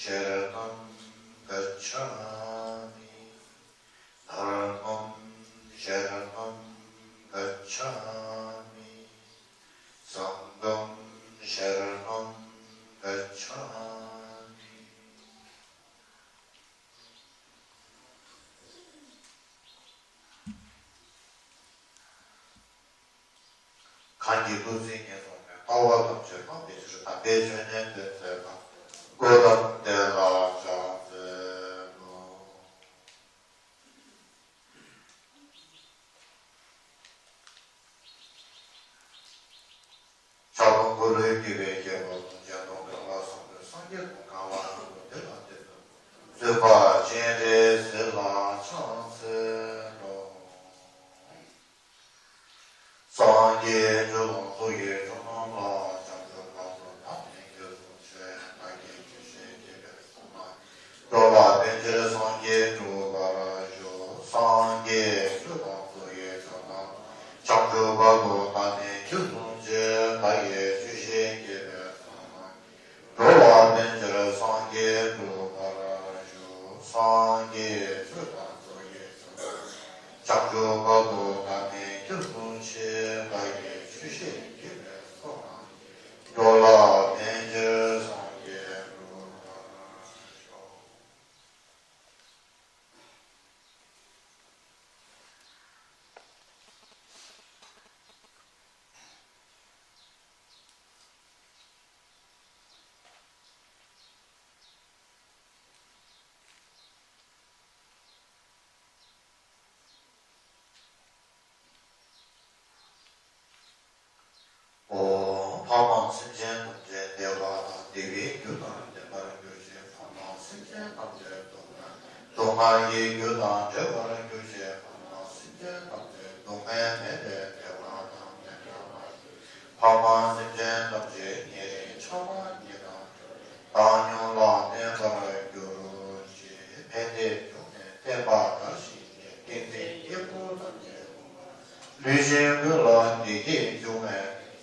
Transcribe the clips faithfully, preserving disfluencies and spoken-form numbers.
शरणं गच्छामि। धर्मं शरणं गच्छामि। संघं शरणं गच्छामि। གང་གིས་ཐུགས་བརྩེ་ཉེར་བཟུང་ནས། ལྟ་བ་ཐམས་ཅད་སྤང་བའི་ཕྱིར། དམ་པའི་ཆོས་ནི་སྟོན་མཛད་པ། གཽ་ཏམ་དེ་ལ་ཕྱག་འཚལ་ལོ། ཕྱག་སྟོང་འཁོར་ལོས་སྒྱུར་བའི་རྒྱལ་པོ། དུང་ཅན་སྟོང་གི་ལྷ་བཟང་པོས། སངས་རྒྱས་སྟོང་གང་བ་ལ་བསྔོ། དེ་ལ་བསྟོད་པའི་བརྫུན་པ་སྤྱན་རས་གཟིགས་ལ་ཕྱག་འཚལ་ལོ། སངས་རྒྱས་བཅུ་དང་ཚོགས་ཀྱི་མཆོག་རྣམས་ལ། བྱང་ཆུབ་བར་དུ་བདག་ནི་སྐྱབས་སུ་མཆི། བདག་གིས་ཆོས་བཤད་མཁས་པའི་གསུང་ལ། འགྲོ་ལ་ཕན་ཕྱིར་སངས་རྒྱས་འགྲུབ་པར་ཤོག། སངས་རྒྱས་བཅུ་དང་ཚོགས་ཀྱི་མཆོག་རྣམས། བྱང་ཆུབ་བར་དུ་བདག་ནི་སྐྱབས་སུ་མཆི། བདག་གིས་ཆོས་བཤད་མཁས་པའི་གསུང་ལ། འགྲོ་ལ་ཕན་ཕྱིར་སངས་རྒྱས་འགྲུབ་པར་ཤོག། སངས་རྒྱས་བཅུ་དང་ཚོགས་ཀྱི་མཆོག་རྣམས། བྱང་ཆུབ་བར་དུ་བདག་ནི་སྐྱབས་སུ་མཆི། བདག་གིས་ཆོས་བཤད་མཁས་པའི་གསུང་ལ། འགྲོ་ལ་ཕན་ཕྱིར་སངས་རྒྱས་འགྲུབ་པར་ཤོག། ཨོ། འཕགས་མ་སེམས་ཅན་ཐམས་ཅད་བདེ་བ་དང་བདེ་བའི་རྒྱུ་དང་ལྡན་པར་གྱུར་ཅིག། འཕགས་མ་སེམས་ཅན་ཐམས་ཅད་སྡུག་བསྔལ་སྡུག་བསྔལ་གྱི་རྒྱུ་དང་བྲལ་བར་གྱུར་ཅིག། འཕགས་མ་སེམས་ཅན་ཐམས་ཅད་སྡུག་བསྔལ་མེད་པའི་བདེ་བ་དང་ལྡན་པར་གྱུར་ཅིག། འཕགས་མ་སེམས་ཅན་ཐམས་ཅད་ཉེ་རིང་ཆགས་པ་ཉིད་དང་བྲལ་བའི་བཏང་སྙོམས་ལ་གནས་པར་གྱུར་ཅིག། ཕན་བདེའི་འབྱུང་གནས་བསྟན་པ་དར་ཞིང་རྒྱས། བསྟན་འཛིན་སྐྱེས་བུ་ཐམས་ཅད་ཀུན་ལ། ལུས་ཅན་ཀུན་ལ་བདེ་སྐྱིད་འབྱུང་བའི།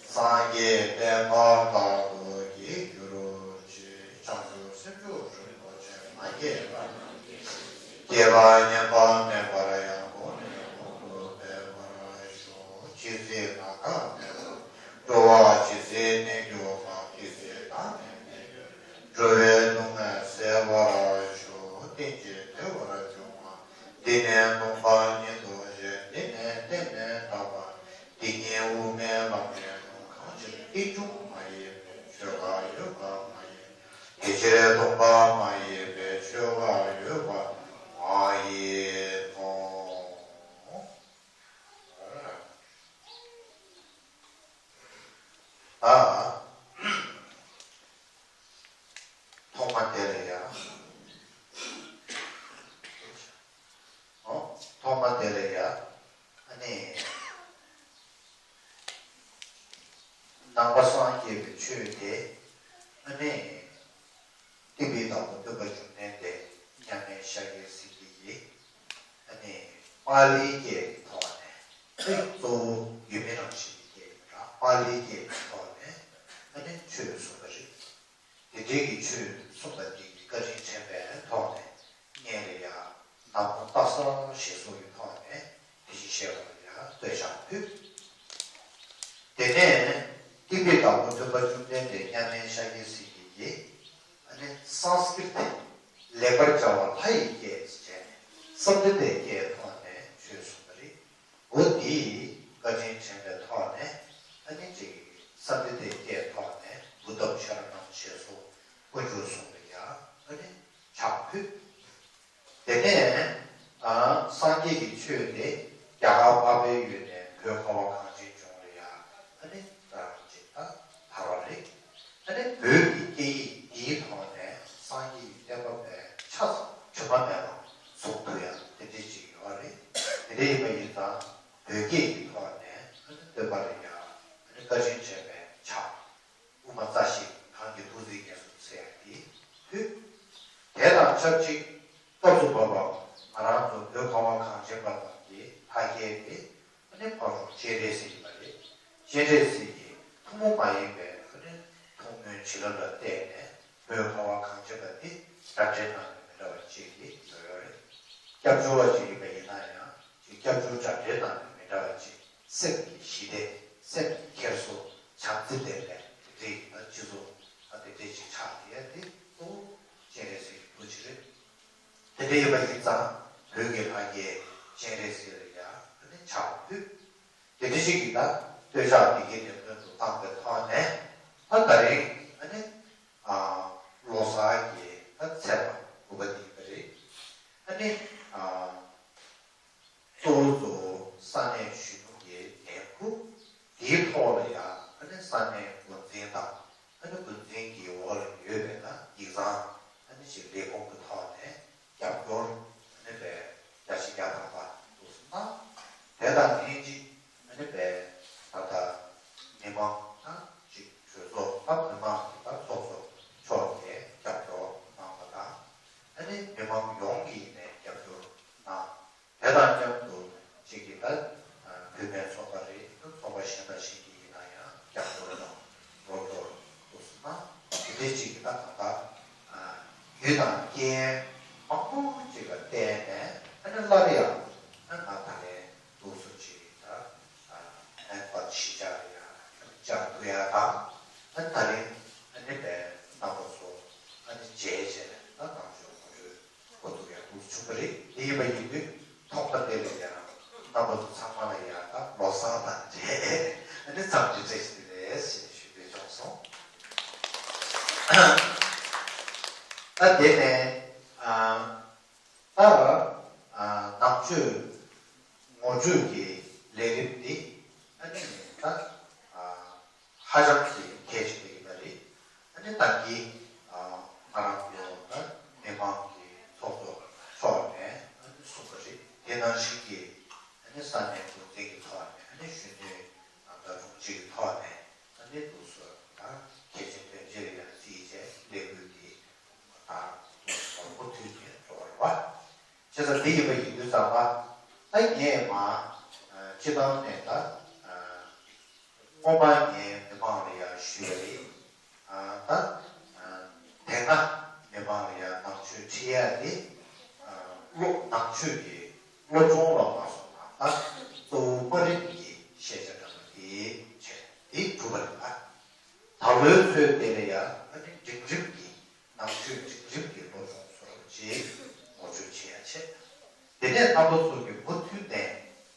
སངས་རྒྱས་བསྟན་པ་དར་ཐུབ་ཀྱི་རྒྱུར་གྱུར་ཅིག། བྱང་ཆུབ་སེམས་མཆོག་རིན་པོ་ཆེ་མ་སྐྱེས་པ་རྣམས་སྐྱེ་ཞིང་། སྐྱེས་པ་ཉམས་པ་མེད་པར་ཡང་གོང་ནས་གོང་དུ་འཕེལ་བར་ཤོག། ཇི་སྲིད་ནམ་མཁའ་མེད་པར་འགྲོ་བ་ཇི་སྲིད་གནས་གྱུར་པ། དེ་སྲིད་བདག་ནི་གནས་གྱུར་ནས། འགྲོ་བའི་སྡུག་བསྔལ་སེལ་བར་ཤོག། རྟེན་ཅིང་འབྲེལ་བར་འབྱུང་བ། འདི་ནི་སྟོང་པ་ཉིད་དུ་བཞེད། འདི་ནི་གཏན་ནས་དག་པ། འདི་ཉིད་དབུ་མའི་ལམ་ཡིན་ནོ། གང་ཕྱིར་རྟེན་འབྱུང་མ་ཡིན་པའི། ཆོས་འགའ་ཡོད་པ་མ་ཡིན། དེ་ཕྱིར་སྟོང་པ་མ་ཡིན་པའི། ཆོས་འགའ་ཡོད་པ་མ་ཡིན་ནོ། ད། ཐོག་མ་དེ་ལ་ཡ། ཨོ། ཐོག་མ་དེ་ལ་ཡ། ཨ་ནི། ནང་པ་སངས་རྒྱས་པའི་ཆོས་དེ། ཨ་ནི། ཏི་པའི་བདག་པོ་སྟོན་པ་བཅོམ་ལྡན་འདས་མཉམ་མེད་ཤཱཀྱའི་སེང་གེ་ཡིས། ཨ་ནི། པཱ་ལིའི་སྐད་ཀྱི་ཐོག་ནས། ཨ་ནི་གཙོ་བོ་ཡུལ་མི་རང་བཞིན་གྱི་སྐད་ཡིན་པ་འདྲ། པཱ་ལིའི་སྐད་ཀྱི་ཐོག་ནས། ཨ་ནི་ཆོས་གསུངས་པ་རེད། དེ་འདྲའི་གི་ཆོས་གསུངས་པ་འདི་གི་བཀའ་དྲིན་དྲན་པའི་ཐོག་ནས་སྔོན་ལ་ཡང་ནག་མོ་སྟག་གཟིག་ཞེས་སོགས་ཀྱི་ཐོག་ནས་དེ་བཞིན་གཤེགས་པ་ལ་ཡང་བསྟོད་ཕྱག་ཕུལ། དེ་ནས་ཏི་པའི་བདག་པོ་སྟོན་པ་བཅོམ་ལྡན་འདས་མཉམ་མེད་ཤཱཀྱའི་སེང་གེ་ཡིས། ཨ་ནི་སཾ་སྐྲྀ་ཏ་ལེགས་པར་སྦྱར་བ་ལྷ་ཡི་སྐད་ཅེས་བྱས་ནས་སཾ་སྐྲྀ་ཏའི་སྐད་ཐོག་ནས་ཆོས་གསུངས་པ་རེད། འོ་དེའི་བཀའ་དྲིན་དྲན་པའི་ཐོག་ནས། ཨ་ནི་ཅིག་སཾ་སྐྲྀ་ཏའི་སྐད་ཐོག་ནས་བུདྡྷཾ་ཤ་ར་ཎཾ་ཞེས་སོགས་དཀོན་མཆོག་གསུམ་ལ་ཡང་ཨ་ནི་ཕྱག་ཕུལ། དེ་ནས་ཨ་སངས་རྒྱས་ཀྱི་ཆོས་དེ་རྒྱ་གར་འཕགས་པའི་ཡུལ་ནས་བོད་ཁ་བ་གངས་ཅན་ལྗོངས་ལ་ཡང་ཨ་ནི་ད་ཅིག་ད་དར་བ་རེད། ཨ་ནི་བོད་ཀྱི་སྐད་ཡིག་འདིའི་ཐོག་ནས་སངས་རྒྱས་ཀྱི་བསྟན་པ་དཔེ་ཆ་ཚང་དྲི་མ་མེད་པ་བཟོ་ཐུབ་ཡ་དེ་འདྲ་ཅིག་ཡོད་རེད། དེ་འདྲ་ཡིན་པ་ཡིན་ཙང་བོད་སྐད་ཀྱི་ཐོག་ནས་ཨ་ནི་བསྟོད་པ་ལ་ཡང་ཨ་ནི་བཀའ་དྲིན་དྲན་པའི་ཕྱག་དབུ་མ་རྩ་ཞིག་གང་གི་ཐུགས་རྗེ་ཉེར་གསུམ་ཟེར་ཡ་དེ་ཕུལ། དེ་དང་ཆབས་ཅིག་སྐབས་སུ་བབ་པ་ང་རང་ཚོ་བོད་ཁ་བ་གངས་ཅན་པ་རྣམས་ཀྱི་ཕ་སྐད་དེ། ཨ་ནི་ཕར་ཕྱོགས་སྤྱན་རས་གཟིགས་ཡིན་པ་རེད། སྤྱན་རས་གཟིགས་ཀྱི་ཐུན་མོང་མ་ཡིན་པའི་ཨ་ནི་ཐུགས་སྨོན་བྱིན་རླབས་ལ་བརྟེན་ནས་བོད་ཁ་བ་གངས་ཅན་པ་འདི་ དྲ་སྦྲེལ་ནང་ནས་མི་འདྲ་བ་ཅིག་གིས་བཟོས་ཡོད་རེད། སྐྱབས་བཅོལ་བ་ཅིག་ཡིན་པ་ཡིན་ན་ཡང་ཅིག་སྐྱབས་བཅོལ་དྲ་སྦྲེལ་ནང་ནས་མི་འདྲ་བ་ཅིག་སེམས་ཀྱི་ཞི་བདེ། སེམས་ཀྱི་འཁྱེར་སོ། བྱམས་བརྩེ་ལྡན་པའི་དེ་འདྲའི་ཡིན་ན་སྤྱི་ཚོགས་ཨ་དེ་འདྲའི་ཅིག་ཆགས་བསྡད་ཡ་དེ་གཙོ་བོ་སྤྱན་རས་གཟིགས་ཀྱི་བུ་ཅིག་རེད། དེ་འདྲ་ཡིན་པ་ཡིན་ཙང་བོད་ཀྱི་ལྷ་རྒྱལ་སྤྱན་རས་གཟིགས་ལ་ཡང་ཨ་ནི་ཕྱག་ཕུལ། དེ་འདྲ་ཞིག་གིས་ད་སྟོད་ཕྱག་འདི་གའི་འགྲེམས་སྟོན་དུ་བཏང་པའི་ཐོག་ནས་ད་ད་རིང་ཨ་ནི་ཨ་ལོ་གསར་གྱི་ད་ཚེས་པ་དགུ་པ་འདི་ཡིན་པ་རེད། ཨ་ནི་ཨ་གཙོ་བོ་གཙོ་བོ་ས་གནས་གཞོན་ནུ་ཡི་འགན་ཁུར་དེའི་ཐོག་ལ་ཡང་ཨ་ནི་ས་གནས་འགོ་འཛིན་དང་ཨ་ནི་འགོ་འཛིན་གྱི་འོག་ལ་ཡོད་པའི་ད་ཡིག་ཚང་ཨ་ནི་ཞིག་ལས་ཁུངས་ཀྱི་ཐོག་ནས་རྒྱབ་སྐྱོར་ཨ་ནི་བས་བརྒྱ་ཆ་བརྒྱ་ཐམ་པ་འདུག་སེ་གནང་། དེ་དང་ལྷན་ཅིག་ཨ་ནི་བས་ད་ལྟ་མི་མང་ད་ཅིག་གྲོས་ཚོགས་ད་མི་མང་གི་ད་ཚོགས་གཙོ་མཆོག་གིས་རྒྱབ་སྐྱོར་གནང་བ་དང་། ཨ་ནི་མི་མང་ཡོངས་ཀྱིས་ནས་རྒྱབ་སྐྱོར་གནང་། དེ་དང་མཉམ་དུ་གཅིག་གིས་ད་བུད་མེད་ཚོགས་པ་རེད། ཚོགས་པ་གཞན་དང་གཞན་གྱིས་ཡིན་ན་ཡང་རྒྱབ་སྐྱོར་དང་རོགས་སྐྱོར་འདུག་སེ་གནང་། དེ་འདྲའི་གཅིག་གིས་ད་གང་ལྟར་རྒྱུ་དང་རྐྱེན་མང་པོ་ཅིག་ལ་བརྟེན་ནས་ཨ་ནི་སླར་ཡང་ཨ་ང་ད་ལན་འདུག་སེ་ཅིག་ད་ཨ་ནི་པ་ཕྱི་བཅར་ཡ་བཅར་ཐུབ་ཡ་དང་ཨ་ནི་ད་རིང་ཨ་ནི་པའི་རྣམ་པ་ཚོ་ཨ་ནི་མཇལ་བྱས་ནས་ད་ནང་ཆོས་ངོ་སྤྲོད་འགོ་འཛུགས་ཡག་འདུག་བྱུང་བ་རེད། དེ་ཡིན་པ་ཡིན་དུས་ཐོག་མཐའ་དེ་ལ་ཡང་རྣམ་པ་ཚོ་ཚང་མ་ལ་ཡང་ད་ལོ་གསར་དང་འབྲེལ་ཨ་ནི་འཚམས་འདྲི་བཀྲ་ཤིས་བདེ་ལེགས་ཞེས་ཞུ་འདོད་བྱུང་སོང་། ད་དེ་ནས་ཨ་ད་ཨ་ནང་ཆོས་ངོ་སྤྲོད་ཀྱི་ལས་རིམ་འདི་ཨ་ནི་ད་ཨ། ཧ་ཅང་གི་གལ་ཆེན་པོ་ཡིན་པ་རེད། ཨ་ནི་ད་གིན་ཨ་ང་རང་ཚོ་ད་མི་མང་གི་ཚོགས་གཙོ་མཆོག་ནས་ཨ་ནི་གསུངས་པ་རེད། དེ་ནང་བཞིན་གྱི་ཨ་ནི་ས་གནས་འགོ་འཛིན་གྱི་ཐོག་ནས་ཨ་ནི་གཞོན་ནུའི་ཨ་ད་དྲུང་ཆེ་གི་ཐོག་ནས་ཨ་ནི་འདུག་སེ་ད་གལ་ཆེན་དོན་ཆེ་རེ་ཡང་བརྩིས་བྱས་ལས་འགུལ་འདི་ད་འདུག་སེ་མུ་མཐུད་ནས་འགྲོ་བ་རེད་བ། བྱས་ཙང་འདི་ཡིན་པ་ཡིན་དུས་ཙམ་པ། ད་ངས་མ་ཨ་སྤྱི་བཏང་ནས་ད་ཨ་སྔོན་མ་ངས་མི་མང་ལ་ཡང་ཞུས་པ་རེད། ཨ་ད་ཨ་དེ་སྔ་མི་མང་ལ་ཡང་ནང་ཆོས་ཁྲིད་ཡ་དེ་ཨ་སློབ་ནང་ཆོས་ཀྱི་སློབ་སྦྱོང་ལ་མ་སོང་ན་ད་གཙོ་བོ་དམའ་རིམ་གྱི་ཤེས་བྱ་འདྲ་པོ་དེ་བྱས་དེ་གྲུབ་པ་རེད་ད། ད་ལོའི་ཚོའི་དེ་ལ་ཡང་ཨ་ནི་འབྲིང་རིམ་གྱི་ནང་ཆོས་འབྲིང་རིམ་གྱི་སློབ་སྦྱོང་སོགས་ཅིག་ངོ་སྤྲོད་བྱེད་ཡ་བྱེད། དེ་ནས་རྣམ་པ་ཚོ་གིས་མུ་མཐུད་ནས་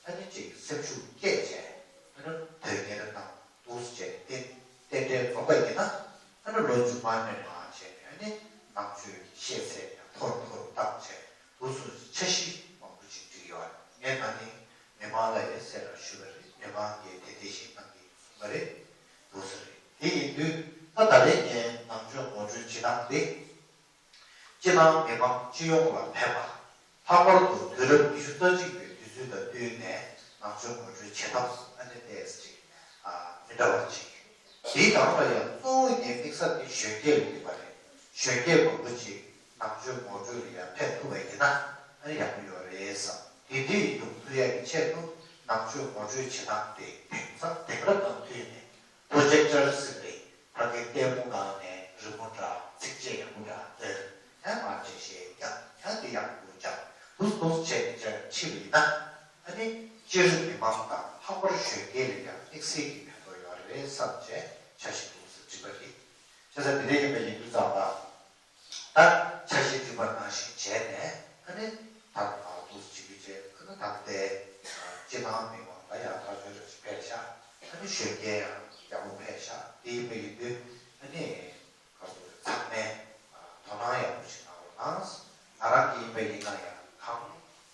ཨ་ནི་ཅིག་སེམས་ཤུགས་བསྐྱེད་བྱས་ཨ་ནི་དོན་གཉེར་དང་འདུག་སེ་བྱས་ཏེ་རྟེན་འབྲེལ་འཛོམས་པ་ཡིན་ན་ཨ་ནི་ལོ་མཇུག་མ་ནས་མར་བྱས་ནས་ཨ་ནི་ནང་ཆོས་ཀྱི་ཤེས་ཚད་ཡང་མཐོ་རུ་མཐོ་རུ་བཏང་བྱས་འདུག་སེ་འཆར་གཞི་མང་པོ་ཅིག་བསྒྲིགས་ཡོད། ངས་ད་ནི་མི་མང་ལ་ཡང་གསལ་བསྒྲགས་ཞུས་པ་རེད། མི་མང་གིས་དེ་དེ་བཞིན་གནང་གི་གསུངས་པ་རེད། འདུག་སེ་རེད། དེ་ཡིན་དུས་ད་ད་རེས་ངས་ནང་ཆོས་ངོ་སྤྲོད་བྱེད་སྟངས་དེ། སྤྱི་བཏང་མི་མང་སྤྱི་ཡོངས་ལ་ཕན་པ། ལྷག་པར་དུ་དུས་རབས་ཉི་ཤུ་རྩ་གཅིག་པའི་དུས་ཚོད་དང་བསྟུན་ནས་ནང་ཆོས་ངོ་སྤྲོད་བྱེད་ཐབས་ཨ་ནི་ཏོག་ཙམ་ཅིག་ཨ་མི་འདྲ་བ་ཅིག་དེའི་ནང་ལ་ཡང་གཙོ་བོ་ངའི་དམིགས་ས་དེ་གཞོན་སྐྱེས་ལ་ཡིན་པ་རེད། གཞོན་སྐྱེས་མང་པོ་ཅིག་ནང་ཆོས་ངོ་སྤྲོད་ལ་ཡང་ཕེབས་ཐུབ་པ་ཡིན་ན་ཨ་ནི་ཡག་པོ་ཡོད་རེད་བསམ། དེ་འདྲའི་ཡོང་ཐུབ་ཡག་གི་ཆེད་དུ་ནང་ཆོས་ངོ་སྤྲོད་བྱེད་སྟངས་དེ་དེང་སང་དེང་རབས་དང་མཐུན་ནས། པོ་ཇེག་ཊར་ཟེར་བའི་ཕ་གིའི་ལྟད་མོ་ནང་ནས་རི་མོ་འདྲ་ཚིགས་བཅད་ཡག་པོ་འདྲ་འདོན། ཡང་མར་འགྲེལ་བཤད་རྒྱག་ཡང་དེ་ཡག་པོ་རྒྱག་འདུག་འདུག་བྱས་ནས་བྱས་ཁྲིད་པ་ཡིན་ན། ཨ་ནི་སྤྱིར་མི་མང་དང་ལྷག་པར་གཞོན་སྐྱེས་ལ་ཡང་དམིགས་བསལ་གྱི་ཕན་ཐོགས་ཡོད་རེད་བསམ་བྱས་འཆར་གཞི་འདུག་ཟེར་བྲིས་པ་རེད། བྱས་ཙང་དེ་འདྲ་ཡིན་པ་ཡིན་དུས་ཙམ་པ། ད་འཆར་གཞི་བསྒྲིགས་པ་ནང་བཞིན་བྱས་ནས་ཨ་ནི་ད་ང་འདུག་སེ་བྱེད་རྒྱུ་བྱས། ཨ་ནི་ད་ལྟའི་སྤྱི་བཏང་མི་མང་ལ་ཡང་ཐག་གཅོད་རེ་ཞིག་ཕེབས་ཤག་ཨ་ནི་གཞོན་སྐྱེས་ཡང་ཡག་པོ་ཕེབས་ཤག་དེ་ཡིན་པ་ཡིན་དུས་ཨ་ནི་ག་ཚོད་ཚང་མས་དོ་སྣང་ཡག་པོ་ཞིག་གནང་རོགས་གནང་། ང་རང་གི་ཡིན་པ་ཡིན་ན་ཡང་གང་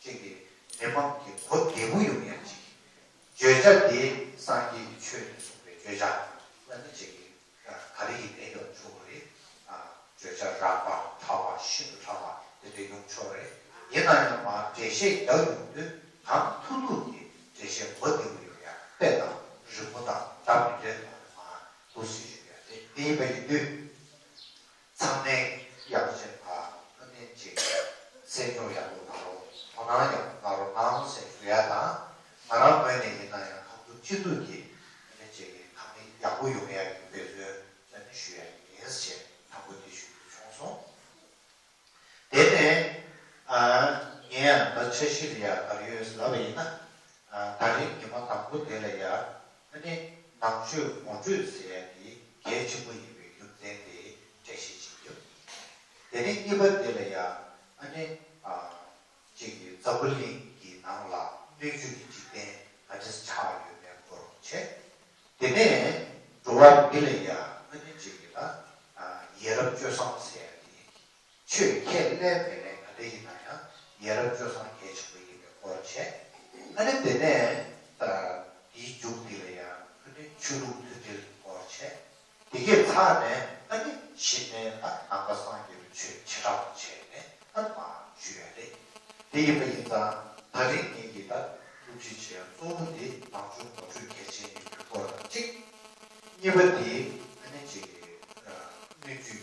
ཅིག་གི་མི་མང་གི་གོ་བདེ་པོ་ཡོང་ཡག་ཅིག་བརྗོད་བྱ་དེ་སངས་རྒྱས་ཀྱི་ཆོས་ནས་གསུངས་པའི་བརྗོད་བྱ་ཨ་ནི་ཅིག་གི་ག་རེ་ཡིན་ནའི་ཡང་ཆོག་གི་རེད། བརྗོད་བྱ་རགས་པ་ཕྲ་བ་ཤིན་ཏུ་ཕྲ་བ་དེ་འདྲ་ཡོང་ཆོག་རེད། ཡིན་ན་ཡང་མར་འགྲེལ་བཤད་རྒྱག་ཡོང་དུས་གང་ཐུབ་ཐུབ་ཀྱིས་འགྲེལ་བཤད་གོ་བདེ་པོ་ཡོང་ཡ། དཔེ་དང་རི་མོ་དང་འདྲ་མི་འདྲའི་ཐོག་ནས་མར་འདུག་སེ་ཞུ་ཡ་རེད། དེ་ཡིན་པ་ཡིན་དུས་ཚང་མས་ཡག་ཤོས་ཕ་ཨ་ནི་ཅིག་གསན་སྦྱོང་ཡག་པོ་གནང་རོགས། དོ་སྣང་ཡག་པོ་གནང་རོགས་གནང་ཟེར་ཞུ་ཡ་དང་། ང་རང་ངོས་ནས་ཡིན་ན་ཡང་གང་ཐུབ་ཅི་ཐུབ་ཀྱིས་ཨ་ནི་ཅིག་གང་ཡག་པོ་ཡོང་ཡ་གི་འབད་བརྩོན་ཨ་ནི་ཞུ་ཡ་ཡིན་ཞེས་དང་པོ་དེ་ཞུ་རྒྱུ་བྱུང་སོང་། འཆར་གཞི་ལ་ཡ་ག་རེ་ཡོད་ལབ་པ་ཡིན་ན། ཨ། ད་རིང་ཉི་མ་དང་པོ་དེ་ལ་ཡ་ཨ་ནི་ནང་ཆོས་ངོ་སྤྲོད་ཟེར་ཡ་དེ་གལ་ཆེན་པོ་ཡིན་པའི་རྒྱུ་མཚན་དེ་འགྲེལ་བཤད་བྱེད་ཀྱི་ཡོད། དེ་ནས་གཉིས་པ་དེ་ལ་ཡ་ཨ་ནི། ཨ། གཅིག་གི་འཛམ་བུ་གླིང་གི་ནང་ལ་སྣོད་བཅུད་ཀྱི་འཇིག་རྟེན་ག་འདྲ་ཆགས་ཡོད་མེད་སྐོར་བྱས། དེ་ནས་འགྲོ་བ་མི་ལ་ཡ་ཨ་ནི་གཅིག་གི་ལ། ཨ། ཡ་རབས་སྤྱོད་བཟང་ཟེར་ཡ་དེ། ཆོས་ཁས་ལེན་མི་ལེན་ག་འདྲ་ཡིན་ན་ཡང་ཡ་རབས་སྤྱོད་བཟང་གལ་ཆེན་པོ་ཡིན་པའི་སྐོར་བྱས། ཨ་ནི་དེ་ནས། ཨ། དེའི་མཇུག་དེ་ལ་ཡ་ཨ་ནི་ཆོས་ལུགས་མཐུན་སྒྲིལ་སྐོར་བྱས། དེ་གའི་ཚར་ནས་ཨ་ནི་གཞི་ནས་ཨ་ནང་པ་སངས་རྒྱས་པའི་ཆོས་བྱེ་བྲག་ཏུ་བྱས་ནས་ཨ་མར་ཞུ་ཡ་རེད། དེ་ཡིན་པ་ཡིན་ཙང་ད་རིང་ངེད་ཀྱིས་ད་སློབ་ཁྲིད་བྱེད་ཡ་གཙོ་བོ་དེ་ནང་ཆོས་ངོ་སྤྲོད་གལ་ཆེན་ཡིན་པའི་སྐོར་དང་གཅིག་གཉིས་པ་དེ་ཨ་ནི་གཅིག་གི་སྣོད་བཅུད་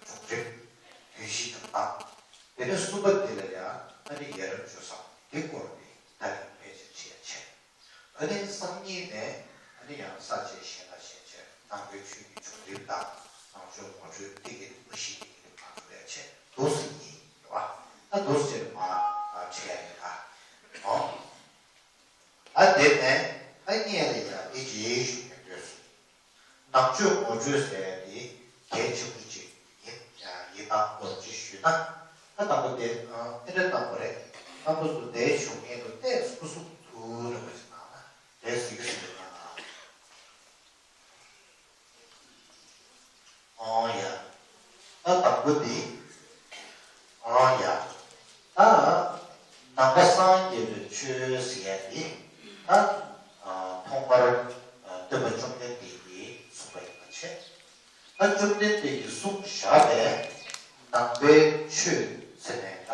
བྱུང་རིམ། བདུན་བཞི་བྱུང་སྟངས། དེ་ནས་གསུམ་པ་དེ་ལ་ཡང་ཨ་ནི་ཡ་རབས་སྤྱོད་བཟང་དེ་སྐོར་དེ་ད་རིང་ཕལ་ཆེར་བྱེད་ཡ་བྱས། ཨ་ནི་སང་ཉིན་ནས་ཨ་ནི་ཡང་ས་བཅད་གཞན་ལ་ཞེན་ཆེད་ནང་པའི་ཆོས་ཀྱི་བྱུང་རིམ་དང་ནང་ཆོས་ངོ་སྤྲོད་ཏིག་གི་རིམ་པ་བཞི་ཏིག་གི་རིམ་པ་འགྲོ་ཡ་ཆེད་འདུག་སེ་ཡིན་རེད་བ། ཨ་འདུག་སེ་མ་བྱེད་ཡ་ཡིན་ད། ཨོ། ཨ་དེ་ནས་ཨ་སྔོན་ལ་ཡང་དེ་རྗེས་ཞུ་མཁན་འདོད་སོང་། ནང་ཆོས་ངོ་སྤྲོད་ཟེར་ཡ་དེ་གལ་ཆེན་པོ་ཅིག་ཡིན་ཡིན་སྟངས་སྐོར་ཅིག་ཞུས་ན། ད་དང་པོ་དེ་ཨ་ཨེ་འདྲ་བཏང་དགོས་རེད། རྣམ་པ་ཚོ་དེ་ཞུ་མཁན་དུ་ཏོག་ཙམ་སྐུ་གཟུགས་ཐུག་རེ་བ་ཞིག་བཏང་ན་དེ་གཟིགས་གཟིགས་རེ་བཏང་ཨ། ཨོ་ཡ། ད་དང་པོ་དེ། ཨོ་ཡ། ད་ནང་པ་སངས་རྒྱས་པའི་ཆོས་ཟེར་ཡ་དེ། ད་ཐོག་མར་སྟོན་པ་བཅོམ་ལྡན་འདས་ཀྱིས་གསུངས་པ་ཡིན་པ་བྱས། ད་བཅོམ་ལྡན་འདས་ཀྱིས་གསུངས་བཞག་པའི་ནང་པའི་ཆོས་ཟེར་ནས་ད་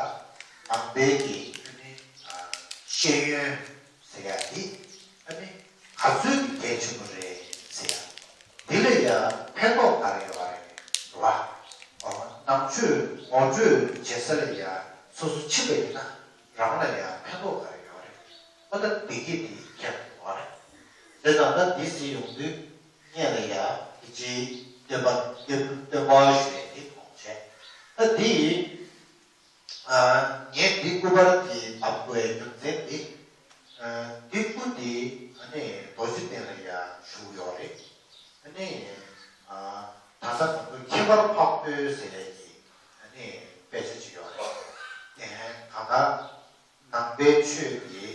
ནང་པའི་གི་ཨ་ནི་ཤེས་ཡོན་ཟེར་ཡ་དེ་ཨ་ནི་ག་ཚོད་ཀྱི་གལ་ཆེན་པོ་རེད་ཟེར་ཡ། དེ་ལ་ཡ་ཕན་ཐོགས་ག་རེ་ཡོད་རེད་འདུག་བ། ནང་ཆོས་ངོ་སྤྲོད་བྱེད་ས་ལ་ཡ་སོ་སོ་ཕྱིན་པ་ཡིན་ན་རང་ལ་ཡ་ཕན་ཐོགས་ག་རེ་ཡོད་རེད། ཨ་ད་བདེ་སྐྱིད་དེ་ཁྱད་པར་ཡོད་རེད། དེ་ཙང་ད་འདི་ཟེར་ཡོང་དུས་སྔོན་ལ་ཡ་དེ་ཅིའི་སྟོན་པ་སྟོན་པ་ཞུ་ཡ་དེ་མཐོང་བྱས། ད་འདི། ཨ། ངས་འདི་སྐུ་པར་འདི་བཏབ་དགོས་རྒྱུ་མཚན་འདི། ཨ། འདི་སྐུ་འདི་ཨ་ནི་རྡོ་རྗེ་གདན་ལ་ཡ་བཞུགས་ཡོད་རེད། ཨ་ནི། ཨ། ད་ལྟ་ང་ཚོ་ཁྱད་པར་འཕགས་བོད་ཟེར་ཡ་གི་ཨ་ནི་དཔེ་ཆ་ཅིག་ཡོད་རེད། ཨེ་གང་ལྟར་ནང་པའི་ཆོས་ཀྱི་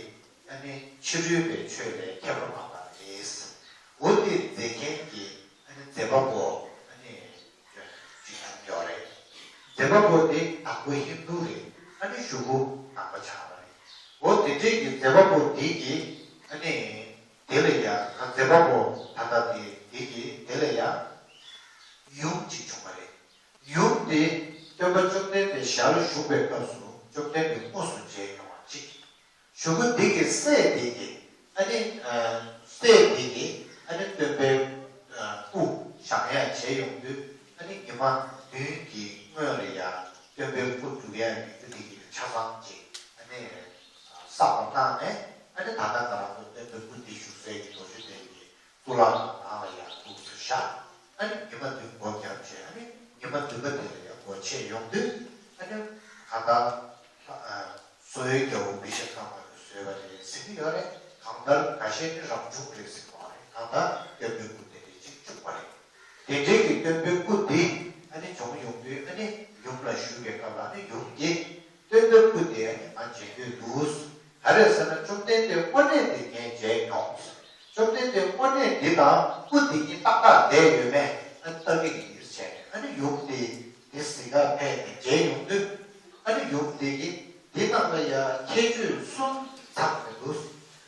ཨ་ནི་ཕྱི་རོལ་པའི་ཆོས་ལས་ཁྱད་པར་འཕགས་པ་རེད། འོ་དེ་མཛད་མཁན་གྱི་ཨ་ནི་མཛད་པ་པོ་ཨ་ནི་ཅིག་བྱུང་ཡོད་རེད། མཛད་པ་པོ་དེ་དང་པོ་ཧིན་དུ་རེད། ཨ་ནི་གཞུག་གུ་ནང་པ་ཆགས་པ་རེད། འོ་དེ་འདྲའི་གི་མཛད་པ་པོ་དེ་གི་ཨ་ནི་དེ་ལ་ཡ་ད་མཛད་པ་པོ་ད་ལྟ་དེ་དེ་གི་དེ་ལ་ཡ་ཡུམ་གཅིག་བྱུང་བ་རེད། ཡུམ་དེ་སྟོན་པ་བཅོམ་ལྡན་འདས་ཞལ་བཞུགས་པའི་སྐབས་སུ་བཅོམ་ལྡན་འདས་དངོས་སུ་མཇལ་མྱོང་བ་གཅིག་གཞུག་གུ་འདི་གི་སྲས་འདི་གི་ཨ་ནི་ཨ་སྲས་འདི་གི་ཨ་ནི་སྟོན་པའི་ཨ་སྐུ་བཞེངས་ཡ་བྱས་ཡོང་དུས་ཨ་ནི་ཉི་མ་བདུན་གྱི་སྔོན་ལ་ཡ་སྟོན་པའི་སྐུ་སྒྲུབ་ཡ་ཡོང་དུས་འདི་གི་ཆ་ཚང་ཅིག་ཨ་ནི་བསགས་པ་བཏང་ནས་ཨ་ནི་ད་ལྟ་ང་རང་ཚོ་སྟོན་པའི་སྐུ་འདི་བཞུགས་སའི་གི་རྡོ་རྗེ་གདན་གྱི་གཙུག་ལག་ཁང་ནང་ལ་ཡང་འདུག་སེ་བཞག་ཨ་ནི་ཉི་མ་བདུན་སྒོ་བརྒྱབ་བྱས་ཨ་ནི་ཉི་མ་བདུན་པ་དེ་ལ་ཡང་སྒོ་ཕྱེ་ཡོང་དུས་ཨ་ནི་ད་ལྟ་ཨ་བསོད་ཡོན་རྒྱལ་པོ་པཎ་ཆེན་ལྷ་མོ་ཡིས་བཟོས་པ་རེད་ཟེར་གྱི་ཡོད་རེད། གང་ལྟར་འགའ་ཤས་ནི་རང་བྱུང་རེད་ཟེར་གྱི་ཡོད་རེད། གང་ལྟར་སྟོན་པའི་སྐུ་དེ་འདྲ་ཅིག་བྱུང་བ་རེད། དེ་འདྲའི་གི་སྟོན་པའི་སྐུ་དེ་ཨ་ནི་བྱུང་ཡོང་དུས་ཨ་ནི་ཡུམ་ལ་ཞུས་པའི་སྐབས་ལ་ཨ་ནི་ཡུམ་གྱིས། སྟོན་པའི་སྐུ་དེ་ང་མཇལ་འདོད་འདུག་ག་རེ་ཟེར་ན་བཅོམ་ལྡན་འདས་དངོས་གནས་དེ་ངས་མཇལ་མྱོང་། བཅོམ་ལྡན་འདས་དངོས་གནས་འདི་དང་སྐུ་དེ་གཉིས་ཏག་ཏག་བསྡད་ཡོད་མེད་ཨ་ལྟ་གི་ཡིན་ཟེར་ནས་ཨ་ནི་ཡུམ་དེ་དེ་གཟིགས་གར་ཕེབས་ནས་མཇལ་ཡོང་དུས་ཨ་ནི་ཡུམ་དེ་གིས་འདི་ནང་ལ་ཡ་ཁྱད་ཆོས་གསུམ་ཚང་མི་འདུག་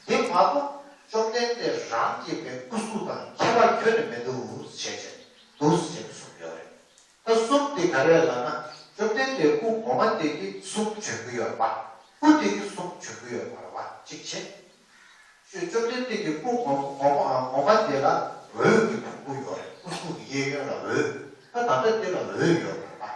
དེ་མ་གཏོགས་བཅོམ་ལྡན་འདས་རང་གི་པའི་སྐུ་གཟུགས་དང་ཁྱད་པར་ཁྱོན་ནས་མི་འདུག་ཟེར་བྱས་འདུག་ཟེར་གསུངས་ཡོད་རེད། ད་གསུམ་དེ་ག་རེ་ལབ་ན། བཅོམ་ལྡན་འདས་སྐུ་ངོ་མ་དེ་གི་གསུམ་བྱོན་གི་ཡོད་པ། སྐུ་དེ་གི་གསུམ་བྱོན་གི་ཡོད་པ་རེད་བ་གཅིག་བྱས། ཞུ་བཅོམ་ལྡན་འདས་ཀྱི་སྐུ་ངོ་ངོ་མ་ངོ་མ་དེ་ལ་འོད་ཀྱི་ཕུང་པོ་ཡོད་རེད། སྐུ་གཟུགས་ཀྱི་གཡས་གཡོན་ལ་འོད། ད་ད་ལྟ་དེ་ལ་འོད་ཡོད་པ་རེད་བ།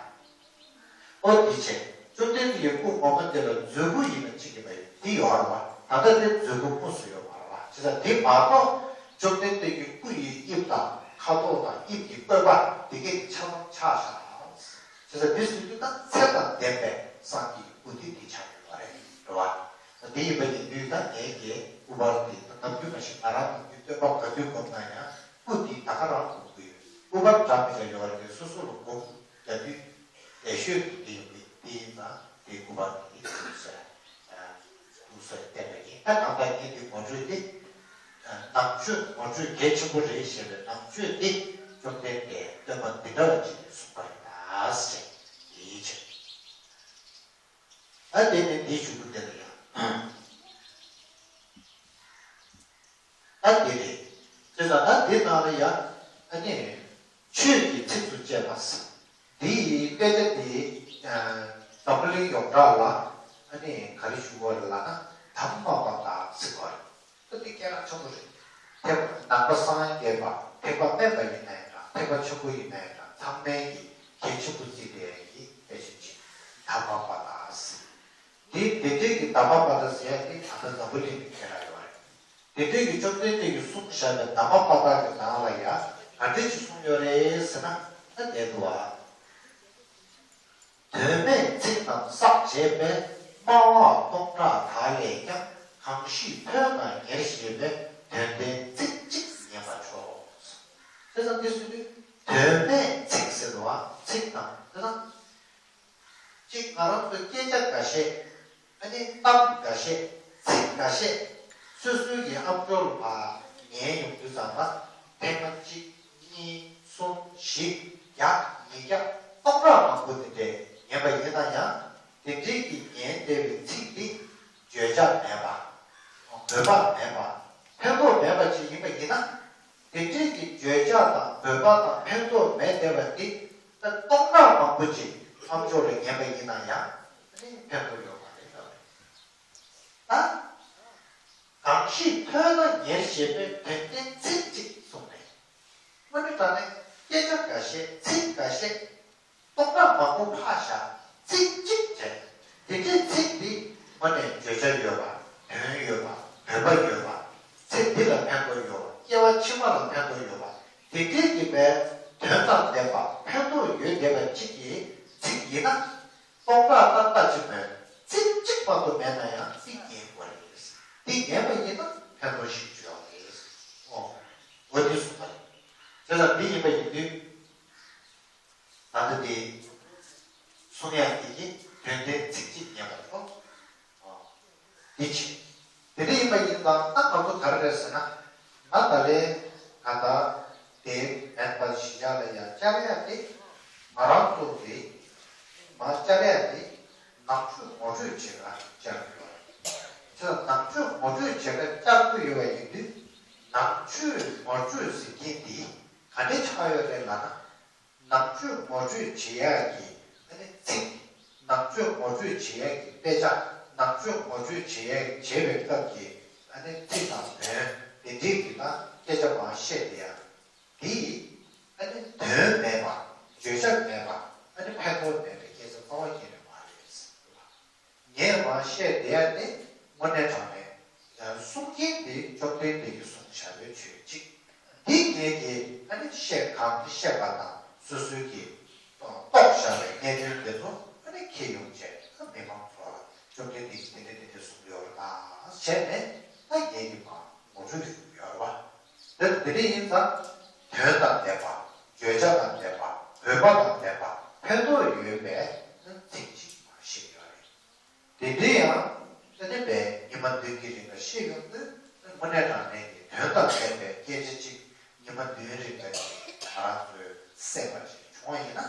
ཨོ་དེ་བྱས། བཅོམ་ལྡན་འདས་ཀྱི་སྐུ་ངོ་མ་དེ་ལ་མཛོད་སྤུ་ཡིན་ན་གཅིག་གི་མ་ཡིན་དེ་ཡོད་རེད་བ། ད་ལྟ་དེ་མཛོད་སྤུ་དངོས་སུ་ཡོད་མ་རེད་བ། བྱས་ཙང་དེ་མ་གཏོགས་བཅོམ་ལྡན་འདས་ཀྱི་སྐུ་ཡི་དབྱིབས་དང་ཁ་དོག་དང་དབྱིབས་ཀྱི་བཀོད་པ་དེ་གས་ཆ་ཚང་ཆགས་བཞག་བྱས་ཙང་དེ་ཟེར་དུས་ད་ཚད་དང་ལྡན་པའི་སངས་རྒྱས་ཀྱི་སྐུ་དེ་དེ་ཆགས་ཡོད་པ་རེད་རེད་བ། དེ་ཡིན་པ་ཡིན་དུས་ད་ངས་ཀྱི་སྐུ་པར་དེ་ད་ནམ་རྒྱུན་མ་ཞིག་ང་རང་ནམ་རྒྱུན་སྟོན་པ་ག་དུས་བསྒོམ་ན་ཡང་སྐུ་དེ་ད་ག་རང་བསྒོམ་གྱི་ཡོད། སྐུ་པར་འདྲ་མི་འདྲ་ཡོད་རེད་དེ་སོ་སོ་ལ་སྒོམ་རྒྱག་དུས་ལས་ཤོད་དུ་དེ་ཡོད་པས་དེ་ཡིན་ཙང་དེ་སྐུ་པར་དེ་ཐུགས་སྲས་ཐུགས་སྲས་བསྟན་པ་ཡིན། ད་གང་ལྟར་ངས་དེ་ངོ་སྤྲོད་དེ་ནང་ཆོས་ངོ་སྤྲོད་གལ་ཆེན་པོ་རེད་ཞེས་པའི་ནང་ཆོས་དེ་བཅོམ་ལྡན་འདས་སྟོན་པ་འདི་འདྲ་བ་ཅིག་ནས་གསུངས་པ་རེད་ད་ཟེར་དེའི་ཕྱིར། ཨ་དེ་ནས་འདི་ཞུ་རྒྱུ་དེ་ལ་ཡང་། ཨ་དེ་རེད། དེ་ལ་ད་དེ་ནང་ལ་ཡང་ཨ་ནི་ཆོས་ཀྱི་ཚིགས་སུ་བཅད་པ་ཟེར། འདི་ཡི་དཔེ་ཆ་འདི་འཛམ་བུ་གླིང་ཡོངས་གྲགས་ལ་ཨ་ནི་ག་རེ་ཞུ་དགོས་རེད་ལབ་ན་དམ་པ་དང་ཟེར་དགོས་རེད། ད་འདི་སྐད་གྲགས་ཆེན་པོ་རེད། ཐེག་པ་ནང་པ་སངས་རྒྱས་པ་ཐེག་པ་དམན་པ་ཡིན་ན་ཡང་འདྲ་ཐེག་པ་ཆེན་པོ་ཡིན་ན་ཡང་འདྲ་ཚང་མའི་གི་གལ་ཆེན་པོ་བརྩིས་པའི་གི་དཔེ་ཆ་ཅིག་དམ་པ་དང་ཟེར། འདི་དེ་འདྲའི་གི་དམ་པ་པ་ཏ་ཟེར་ཡ་དེ་ད་ལྟ་འཛམ་བུ་གླིང་ནས་ཁྱེད་རང་ཡོད་རེད། དེ་འདྲའི་གི་བཅོམ་ལྡན་འདས་ཀྱིས་གསུངས་བཞག་པའི་དམ་པ་པ་ཏ་གི་ནང་ལ་ཡ་ག་འདྲ་ཅིག་གསུངས་ཡོད་རེད་ཟེར་ན་ད་བསྡད་འདུག་ཨ། དོན་མེད་ཚིག་རྣམས་བསགས་བྱས་པས། སྨྲ་བ་སྟོང་ཕྲག་དག་ལས་ཀྱང་། གང་ཞིག་ཐོས་དང་ཉེར་བཞེས་པའི། དོན་ལྡན་ཚིག་གཅིག་ཉན་པར་ཤོག་དེ་ཙམ་དེ་སུ་དུས་དོན་མེད་ཚིག་ཟེར་བ་ཚིག་དང་དེ་དང་། གཅིག་ང་རང་ཚོའི་སྐད་ཆ་འགའ་ཤས། ཨ་ནི་གཏམ་འགའ་ཤས། ཚིག་འགའ་ཤས། སོ་སོའི་གི་ཨམ་ཅོག་ལ་ཕར་ཉན་ཡོང་དུས་ཙམ་པ། ཐེངས་མ་གཅིག་གཉིས། གསུམ། བཞི། བརྒྱ། ཉིས་བརྒྱ། སྟོང་ཕྲག་མང་པོ་དེ་འདྲས་ཉན་པ་ཡིན་ན་ཡང་། དེ་འདྲས་ཀྱི་ཉན་བསྡད་པའི་ཚིག་འདི་བརྗོད་བྱ་མེད་པ། འོས་འབབ་མེད་པ། ཕན་ཐོགས་མེད་པ་ཅིག་ཡིན་པ་ཡིན་ན། དེ་འདྲས་ཀྱི་བརྗོད་བྱ་དང་འོས་འབབ་དང་ཕན་ཐོགས་མེད་བསྡད་པ་འདི་ད་སྟོང་ཕྲག་མང་པོ་ཅིག་ཨམ་ཅོག་ལ་ཉན་པ་ཡིན་ན་ཡང་ཨ་ནི་ཕན་ཐོགས་ཡོད་མ་རེད་ལབ་རེད། ད་གང་ཞིག་ཐོས་དང་ཉེར་བཞེས་པའི། དོན་ལྡན་ཚིག་གཅིག་གསུངས་ནས། དངོས་གནས་དྲང་གནས་སྐད་ཆ་འགའ་ཤས་ཚིག་འགའ་ཤས་སྟོང་ཕྲག་མང་པོ་ཕར་བཞག་ཚིག་གཅིག་བྱས། དེ་འདྲའི་ཚིག་འདི་དངོས་གནས་བརྗོད་བྱ་ཡོད་པ། དོན་ཡོད་པ། འོས་འབབ་ཡོད་པ། ཚེ་འདི་ལ་ཕན་ཐོགས་ཡོད་པ། སྐྱེ་བ་ཕྱི་མ་ལ་ཕན་ཐོགས་ཡོད་པ། དེ་འདྲའི་གི་བའི་དོན་དང་ལྡན་པ་ཕན་ཐོགས་ཡོད་བསྡད་པ་གཅིག་གི་ཚིག་ཡིན་ན། སྟོང་ཕྲག་ཏག་ཏག་ཅིག་མོད་ཚིག་གཅིག་མ་གཏོགས་མེད་ན་ཡང་འདི་ཉན་དགོས་རེད། འདི་ཉན་པ་ཡིན་ན་ཕན་ཐོགས་ཤིག་ཡོད་རེད། ཨོ། འོ་འདི་གསུངས་པ་རེད། དེ་ལ་འདི་ཡིན་པ་ཡིན་དུས། ད་ལྟ་འདི་གསུང་ཡག་འདི་གི་དོན་ལྡན་ཚིག་གཅིག་ཉན་པ་ཐོབ། འདི་བྱེད། དེ་འདྲ་ཡིན་པ་ཡིན་ཙང་ད་ང་ཚོ་ག་རེ་རེད་ཟེར་ན། ང་ད་ལན་ད་ལྟ་དེ་མེད་པ་ཞིག་ཡག་ལ་ཡང་བཅར་ཡག་དེ་ང་རང་ཚོ་གི་མ་བཅར་ཡག་དེ་ནང་ཆོས་ངོ་སྤྲོད་བྱེད་ག་བཅར་དགོས་རེད། ད་ནང་ཆོས་ངོ་སྤྲོད་བྱེད་ག་བཅར་དགོས་ཡོད་པ་ཡིན་དུས་ནང་ཆོས་ངོ་སྤྲོད་ཟེར་མཁན་དེ་ག་འདྲ་ཆགས་ཡོད་རེད་ལབ་ན། ནང་ཆོས་ངོ་སྤྲོད་བྱེད་ཡག་གི་ཨ་ནི་ཚིག་ནང་ཆོས་ངོ་སྤྲོད་བྱེད་ཡག་གི་དཔེ་ཆ། ནང་ཆོས་ངོ་སྤྲོད་བྱེད་ཡག་བྱེད་པའི་སྐབས་ཀྱི་ཨ་ནི་ཚིག་དང་དོན་དེ་འདྲའི་གི་ན་སྐད་ཆ་མང་བཤད་བསྡད་ཡག་དེ་ཨ་ནི་དོན་མེད་པ། བརྗོད་བྱ་མེད་པ། ཨ་ནི་ཕན་ཐོགས་མེད་པའི་སྐད་ཆ་རྩ་བ་ཉིད་ནས་མ་རེད། ངས་མར་བཤད་བསྡད་ཡ་དེ་དངོས་གནས་དྲང་གནས་གསུང་མཁན་དེ་བཅོམ་ལྡན་འདས་ཀྱིས་གསུངས་བཞག་པའི་ཆོས་གཅིག་འདི་ངས་ཀྱིས་ཨ་ནི་བཤད་གང་བཤད་པ་དང་སོ་སོའི་གི་རྟོགས་བཞག་པའི་གནད་དོན་དེ་ཚོ་ཨ་ནི་ཁྱེར་ཡོང་བྱས་ཨ་མི་མང་ཚོ་ལ་བཅོམ་ལྡན་འདས་ཀྱིས་དེ་འདྲ་དེ་འདྲ་གསུངས་ཡོད་རེད་ད་བྱས་ནས་ཨ་ངས་ཀྱིས་མར་ངོ་སྤྲོད་ཞུ་གི་ཡོད་རེད་བ། དེ་དེ་འདྲ་ཡིན་ཙང་དོན་དང་ལྡན་པ། བརྗོད་བྱ་དང་ལྡན་པ། འོས་འབབ་དང་ལྡན་པ། ཕན་ཐོགས་ཡོད་པའི་ཚིག་ཅིག་མར་བཤད་ཡོད་རེད། དེ་འདྲའི་ཡང་ཨ་ནི་བས་ཉི་མ་བདུན་གྱི་རིང་ལ་བཤད་ཡོང་དུས་དངོས་གནས་དྲང་གནས་ཀྱི་དོན་དང་ལྡན་པའི་སྐད་ཆ་ཅིག་ཉི་མ་བདུན་རིང་ལ་ང་རང་ཚོས་གསན་པ་ཞིག་བྱུང་བ་ཡིན་ན།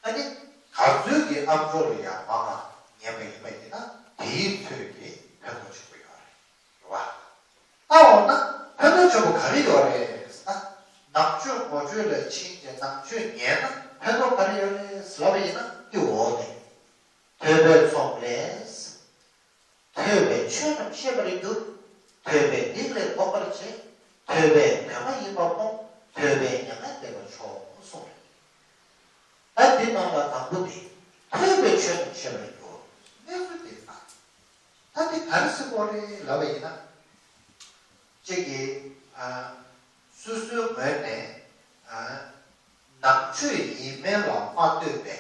ཨ་ནི་ག་ཚོད་ཀྱི་ཨམ་ཅོག་ལ་ཡང་མང་ང་ཉན་པ་ཡིན་པ་ཡིན་ན་དེའི་ཚོད་ཀྱི་ཕན་ཐོགས་ཆེན་པོ་ཡོད་རེད། རེད་བ། ད་འོ་ན་ཕན་ཐོགས་ཆེན་པོ་ག་རེ་ཡོད་རེད་ཟེར་ན། ནང་ཆོས་ངོ་སྤྲོད་ལ་ཕྱིན་ཏེ་ནང་ཆོས་ཉན་ན་ཕན་ཐོགས་ག་རེ་ཡོད་རེད་ཟེར་ལབ་པ་ཡིན་ན་དེ་འོ་ནས། ཐོས་པའི་ཚོགས་ལས། ཐོས་པའི་ཆོས་རྣམས་ཤེས་པར་འགྱུར། ཐོས་པས་སྡིག་ལས་འགོག་པར་བྱེད། ཐོས་པས་དོན་མ་ཡིན་པ་སྤོང་། ཐོས་པས་མྱ་ངན་འདས་པ་མཆོག་གསུངས་རེད། ད་འདི་ནང་ལ་དང་པོ་དེ་ཐོས་པའི་ཆོས་རྣམས་ཤེས་པར་འགྱུར། གནས་ཚུལ་དེ་ལྟ། ད་འདི་ག་རེ་ཟེར་དགོས་རེད་ལབ་པ་ཡིན་ན། གཅིག་གིས་ཨ། སོ་སོའི་ངོས་ནས་ཨ། ནང་ཆོས་ཡིན་མིན་ལ་མ་ལྟོས་པའི་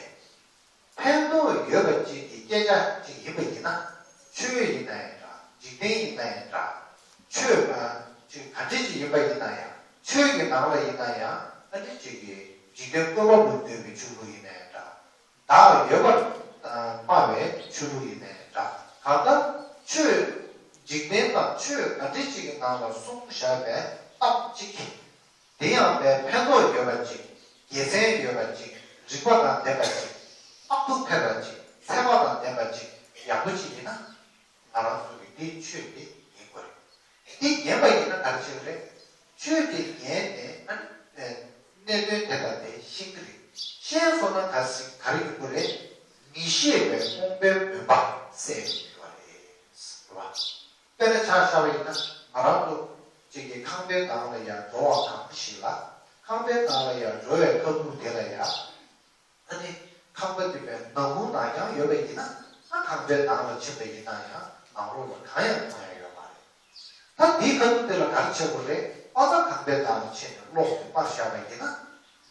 ཕན་ཐོགས་ཡོད་པ་ཅིག་གི་སྐད་ཆ་ཅིག་ཡིན་པ་ཡིན་ན། ཆོས་ཡིན་ན་ཡང་འདྲ། འཇིག་རྟེན་ཡིན་ན་ཡང་འདྲ། ཆོས་ཨ་ཅིག་ག་འདྲ་ཅིག་ཡིན་པ་ཡིན་ན་ཡང་། ཆོས་ཀྱི་ནང་ལ་ཡིན་ན་ཡང་ཨ་ནི་ཅིག་གི་འཇིག་རྟེན་བཀོད་པ་ལ་ལྟོས་པའི་ཆོས་ལུགས་ཡིན་ན་ཡང་འདྲ། བདག་ཡོད་པར་སྨྲ་བའི་ཆོས་ལུགས་ཡིན་ནའི་འདྲ། གང་ལྟར་ཆོས་འཇིག་རྟེན་དང་ཆོས་ག་འདྲ་ཅིག་གི་ནང་ལ་གསུངས་བཞག་པའི་གཏམ་གཅིག་དེ་ཡང་པའི་ཕན་ཐོགས་ཡོད་པ་ཅིག་དགེ་མཚན་ཡོད་པ་ཅིག་རིགས་པ་དང་ལྡན་པ་ཅིག་དཔག་ཏུ་ཕེབས་པ་ཅིག་ཚད་མ་དང་ལྡན་པ་ཅིག་ཡག་པོ་ཅིག་ཡིན་ན། ང་རང་ཚོ་གི་འདི་ཆོས་འདི་ཉན་དགོས་རེད། འདི་ཉན་པ་ཡིན་ན་ག་རེ་བྱེད་ཀྱི་རེད། ཆོས་འདི་ཉན་ནས་ཨ་ནི་གནད་དོན་དེ་དང་དེ་ཤེས་ཀྱི་རེད། ཤེས་སོང་ན་ག་ཞིག་ག་རེ་ཡོང་གི་རེད། མི་ཤེས་པའི་རྨོངས་པའི་མུན་པ་སེལ་ཡོང་གི་རེད། རེད་བ། དཔེར་ན་ཆ་བཞག་པ་ཡིན་ན་ང་རང་ཚོ་གཅིག་གི་ཁང་པའི་ནང་ལ་ཡར་འགྲོ་བ་གང་ཞིག་ལ། ཁང་པའི་ནང་ལ་ཡར་འགྲོ་བའི་ཁ་ཐུག་དེ་ལ་ཡར། ཨ་ནི་ཁང་པ་འདི་པའི་ནག་ཁུང་ནང་ཡང་ཡོད་པ་ཡིན་ན། ཨ་ཁང་པའི་ནང་ལ་ཕྱིན་པ་ཡིན་ན་ཡང་ནང་ལོགས་ལ་གང་ཡང་མཐོང་ཡ་ཡོད་མ་རེད། ད་འདིའི་ཁ་ཐུག་དེ་ལ་ག་རེ་བྱེད་དགོས་རེད། ཨ་ད་ཁང་པའི་ནང་ལ་ཕྱིན་ནས་གློག་དེ་སྤར་བཞག་པ་ཡིན་ན།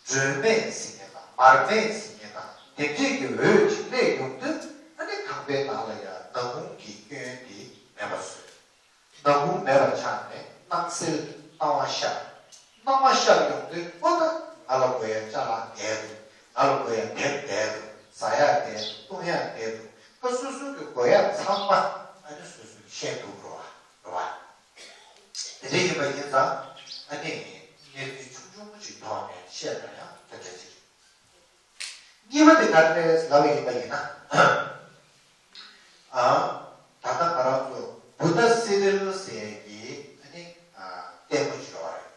སྒྲོན་མེ་ཟེར་མཁན་དང་མར་མེ་ཟེར་མཁན་དང་དེ་འདྲས་ཀྱི་འོད་ཅིག་སླེབས་ཡོང་དུས། ཨ་ནི་ཁང་པའི་ནང་ལ་ཡང་ནག་ཁུང་གི་སྐྱོན་དེ་མེད་པ་བཟོས། ནག་ཁུང་མེད་པ་ཆགས་ནས་སྣང་གསལ་སྣང་བ་ཤར། སྣང་བ་ཤར་ཡོང་དུས་ཨོ་ད་ང་ལ་དགོས་ཡ་ཅ་ལག་བསྡད་འདུག་ང་ལ་དགོས་ཡ་དེབ་བསྡད་འདུག་ཟ་ཡ་བསྡད་འདུག་འཐུང་ཡ་བསྡད་འདུག་ད་སོ་སོ་གི་དགོས་ཡ་ཚང་མ་ཨ་ནི་སོ་སོ་གི་ཤེས་ཐུབ་འགྲོ་བ་རེད་བ། དེ་འདྲ་ཡིན་པ་ཡིན་ཙང་ཨ་ནི་གནས་ཚུལ་ཆུང་ཆུང་ཞིག་ཐོག་ནས་བཤད་ན་ཡང་དེ་འདྲ་ཅིག་རེད། གཉིས་པ་དེ་ག་རེ་ལབ་ཡིན་པ་ཡིན་ན། ཨ། ད་ལྟ་ང་རང་ཚོ་བུདྡྷ་སི་རིལ་ཟེར་གྱི་ཨ་ནི་ཨ་ལྟད་མོ་ཅིག་ཡོད་རེད།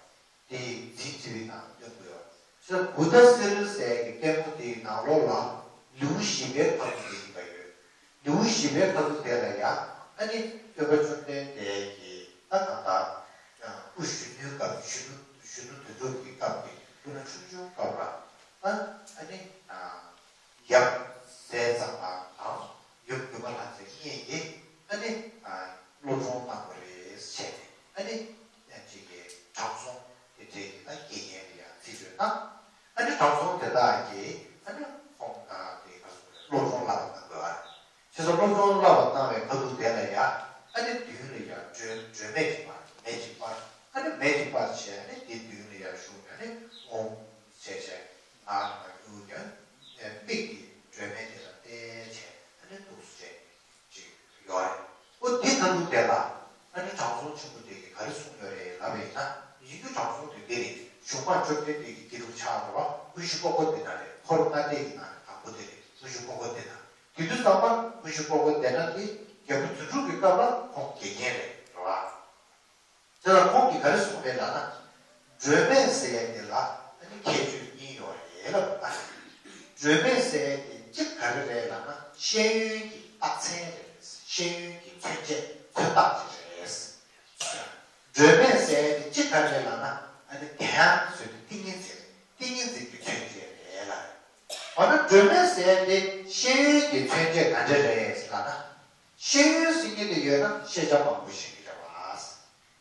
དེ་འཛིན་བྱེད་པའི་ནང་སྟོན་དགོས་ཡོད། སོ་བུདྡྷ་སི་རིལ་ཟེར་གྱི་ལྟད་མོ་དེའི་ནང་ལོགས་ལ་ལེའུ་བཞི་པའི་ཁ་ཐུག་དེ་ཡིན་པ་ཡོད། ལེའུ་བཞི་པའི་ཁ་ཐུག་དེ་ལ་ཡང་ཨ་ནི་སྟོན་པ་བཅོམ་ལྡན་འདས་ཀྱིས་ད་གང་ལྟར་སྐུ་གཞོན་ནུའི་སྐབས་གཞོན་ནུ་གཞོན་ནུ་དོན་གྲུབ་ཀྱི་སྐབས་ཀྱི་སྐུ་ན་ཆུང་ཆུང་སྐབས་ལ་ད་ཨ་ནི་ཡབ་ཟས་གཙང་པ་དང་ཡུམ་སྒྱུ་མ་ལྷ་མཛེས་གཉིས་ཀྱིས་ཨ་ནི་སློབ་སྦྱོང་གནང་བ་རེད་བྱས་ནས་ཨ་ནི་ཅིག་གི་དྲང་སྲོང་དེ་འདྲའི་ད་དགེ་རྒན་ལ་ཡང་རྩིས་སྤྲོད་གནང་། ཨ་ནི་དྲང་སྲོང་དེ་དག་གིས་ཨ་ནི་ཁོང་དང་དེ་ག་སོ་སློབ་སྦྱོང་བསླབ་པ་གནང་དགོས་པ་རེད། བྱས་ཙང་སློབ་སྦྱོང་བསླབ་པ་གནང་བའི་ཁ་ཐུག་དེ་ལ་ཡ་ཨ་ནི་མདུན་ལ་ཡ་སྒྲོན་སྒྲོན་མེ་ཅིག་སྤར། མེ་ཅིག་སྤར། ཨ་ནི་མེ་ཅིག་སྤར་བྱས་ཨ་ནི་དེ་མདུན་ལ་ཡ་བཞུགས་ནས་ཨ་ནི་ཨོཾ་ཞེས་བྱས་ངག་ནང་ལ་བསྒྱུར་ནས་མིག་གིས་སྒྲོན་མེ་དེ་ལ་བལྟས་བྱས་ཨ་ནི་འདུག་སེ་བྱས་ཅིག་ཡོད་རེད། ཨོ་དེ་ལྟ་བུ་དེ་ལ་ཨ་ནི་དྲང་སྲོང་ཆེན་པོ་དེ་གིས་ག་རེ་གསུངས་ཡོད་རེད་ལབ་པ་ཡིན་ན། ཡིན་རྒྱུ་དྲང་སྲོང་དེ་འདི་རེད། གཞུང་མང་བཅོ་བརྒྱད་དེ་གི་དགེ་ལུགས་ཆགས་རེད་བ། དངོས་གཞི་ཀོ་ཀོ་དེ་ན་རེད། འཁོར་ལྔ་སྡེ་ཡི་ནང་ནས་དང་པོ་དེ་རེད། དངོས་གཞི་ཀོ་ཀོ་དེ་ན། དེ་དུས་ཙམ་པ་དངོས་གཞི་ཀོ་ཀོ་དེ་ན་དེ་རྒྱལ་པོ་དོན་གྲུབ་ཀྱི་སྐབས་ལ་ཁོང་དགེ་རྒན་རེད་རེད་བ། དེ་ལ་ཁོང་གིས་ག་རེ་གསུངས་རེད་ལབ་ན། སྒྲོན་མེ་ཟེར་ཡ་དེ་ལ་ཨ་ནི་ཁྱད་ཆོས་གཉིས་ཡོད་རེད་ལབ་པ། སྒྲོན་མེ་ཟེར་ཡ་དེ་གཅིག་ག་རེ་རེད་ལབ་ན་ཤེས་ཡོན་གྱི་རྟགས་མཚན་རེད། ཤེས་ཡོན་གྱི་མཚོན་བྱེད་མཚོན་རྟགས་ཅིག་རེད། སྒྲོན་མེ་ཟེར་ཡ་དེ་གཅིག་ག་རེ་རེད་ལབ་ན་ཨ་ནི་དེ་ཡང་བཟོས་ཏེ་ཏིང་ངེ་འཛིན་ཏིང་ངེ་འཛིན་གྱི་མཚོན་བྱེད་རེད་ལབ། འོ་ན་སྒྲོན་མེ་ཟེར་ཡ་དེ་ཤེས་ཡོན་གྱི་མཚོན་བྱེད་ག་འདྲ་རེད་ལབ་ན། ཤེས་ཡོན་ཟེར་མཁན་དེ་ཡོད་ན་ཤེས་བྱ་མང་པོ་ཤེས་ཀྱི་རེད་བ།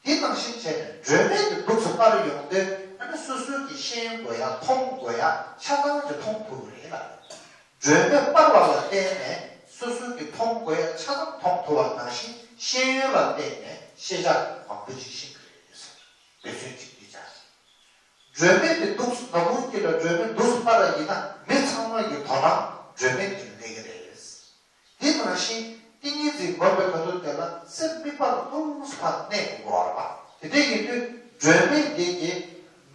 དེ་ནང་བཞིན་བྱས་ནས་སྒྲོན་མེ་དེ་འདུག་སེ་སྤར་ཡོང་དུས་ཨ་ནི་སོ་སོའི་གི་ཤེས་ཡོན་དགོས་ཡ་མཐོང་དགོས་ཡ་ཆ་ཚང་ཅིག་མཐོང་ཐུབ་ཀྱི་རེད་ལ། སྒྲོན་མེ་སྤར་བ་ལ་བརྟེན་ནས་སོ་སོའི་གི་མཐོང་དགོས་ཡ་ཆ་ཚང་མཐོང་ཐུབ་པ་ནང་བཞིན་ཤེས་ཡོན་ལ་བརྟེན་ནས་ཤེས་བྱ་མང་པོ་ཅིག་ཤེས་ཀྱི་རེད། འབད་བརྩོན་ཅིག་བགྱིས་བྱ། སྒྲོན་མེ་དེ་འདུག་སེ་ནག་ཁུང་དཀྱིལ་ལ་སྒྲོན་མེ་འདུག་སེ་སྤར་བ་ཡིན་ན་མི་ཚང་མ་གི་དོ་སྣང་སྒྲོན་མེ་དེར་སླེབས་ཀྱི་རེད། དེ་ནང་བཞིན་ཏིང་ངེ་འཛིན་སྒོམ་པའི་ཁ་ཐུག་དེ་ལ་སེམས་དམིགས་པ་ལ་ལྷུང་སེ་ཕར་གནས་དགོས་པ་རེད་པ། དེ་འདྲ་ཡིན་དུས་སྒྲོན་མེ་འདི་གིས་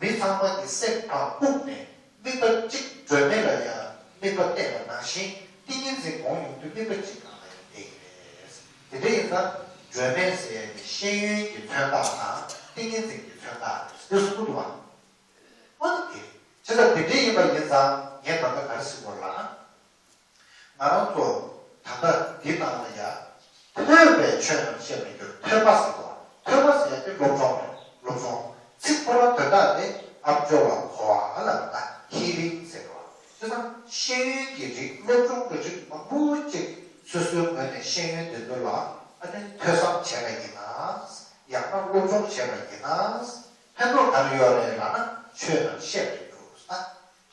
མི་ཚང་མ་གི་སེམས་ཕར་བཀུག་ནས་དམིགས་པ་གཅིག་སྒྲོན་མེ་ལ་ཡང་དམིགས་པ་གཏད་པ་ནང་བཞིན་ཏིང་ངེ་འཛིན་སྒོམ་ཡོང་དུས་དམིགས་པ་གཅིག་གང་ལ་ཡང་གཏད་ཀྱི་རེད། དེ་འདྲ་ཡིན་ཙང་སྒྲོན་མེ་ཟེར་ཡ་དེ་ཤེས་ཡོན་གྱི་མཚོན་རྟགས་དང་ཏིང་ངེ་འཛིན་གྱི་མཚོན་རྟགས་རེད་ཟེར་གསུངས་འདུག་བ། འོ་ན་དེ་རེད། བྱས་ཙང་དེ་འདྲ་ཡིན་པ་ཡིན་ཙང་ངས་ད་ལྟ་ག་རེ་ཟེར་དགོས་ལབ་ན། ང་རང་ཚོ་ད་ལྟ་འདི་ནང་ལ་ཡ་ཐོས་པའི་ཆོས་རྣམས་བཤད་པར་འགྱུར། ཐོས་པ་ཟེར་བ། ཐོས་པ་ཟེར་ཡ་དེ་སློབ་སྦྱོང་རེད། སློབ་སྦྱོང་། ཚིག་ཁོ་རང་དོན་དག་དེ་ཨ་སྦྱོར་བ་གོ་བ་ལ་ད་ཧི་རིང་ཟེར་བ། བྱས་ཙང་ཤེས་ཡོན་གྱི་རིགས་སློབ་སྦྱོང་གི་རིགས་མང་པོ་ཅིག་སོ་སོའི་ངོས་ནས་ཤེས་ཡོན་དེ་ཚོ་ལ་ཨ་ནི་ཐོས་བསམ་བྱས་པ་ཡིན་ན། ཡང་ན་སློབ་སྦྱོང་བྱས་པ་ཡིན་ན། ཕན་ཐོགས་ག་རེ་ཡོད་རེད་ལབ་ན་ཆོས་རྣམས་བཤད་པར་འགྱུར་ཟེར།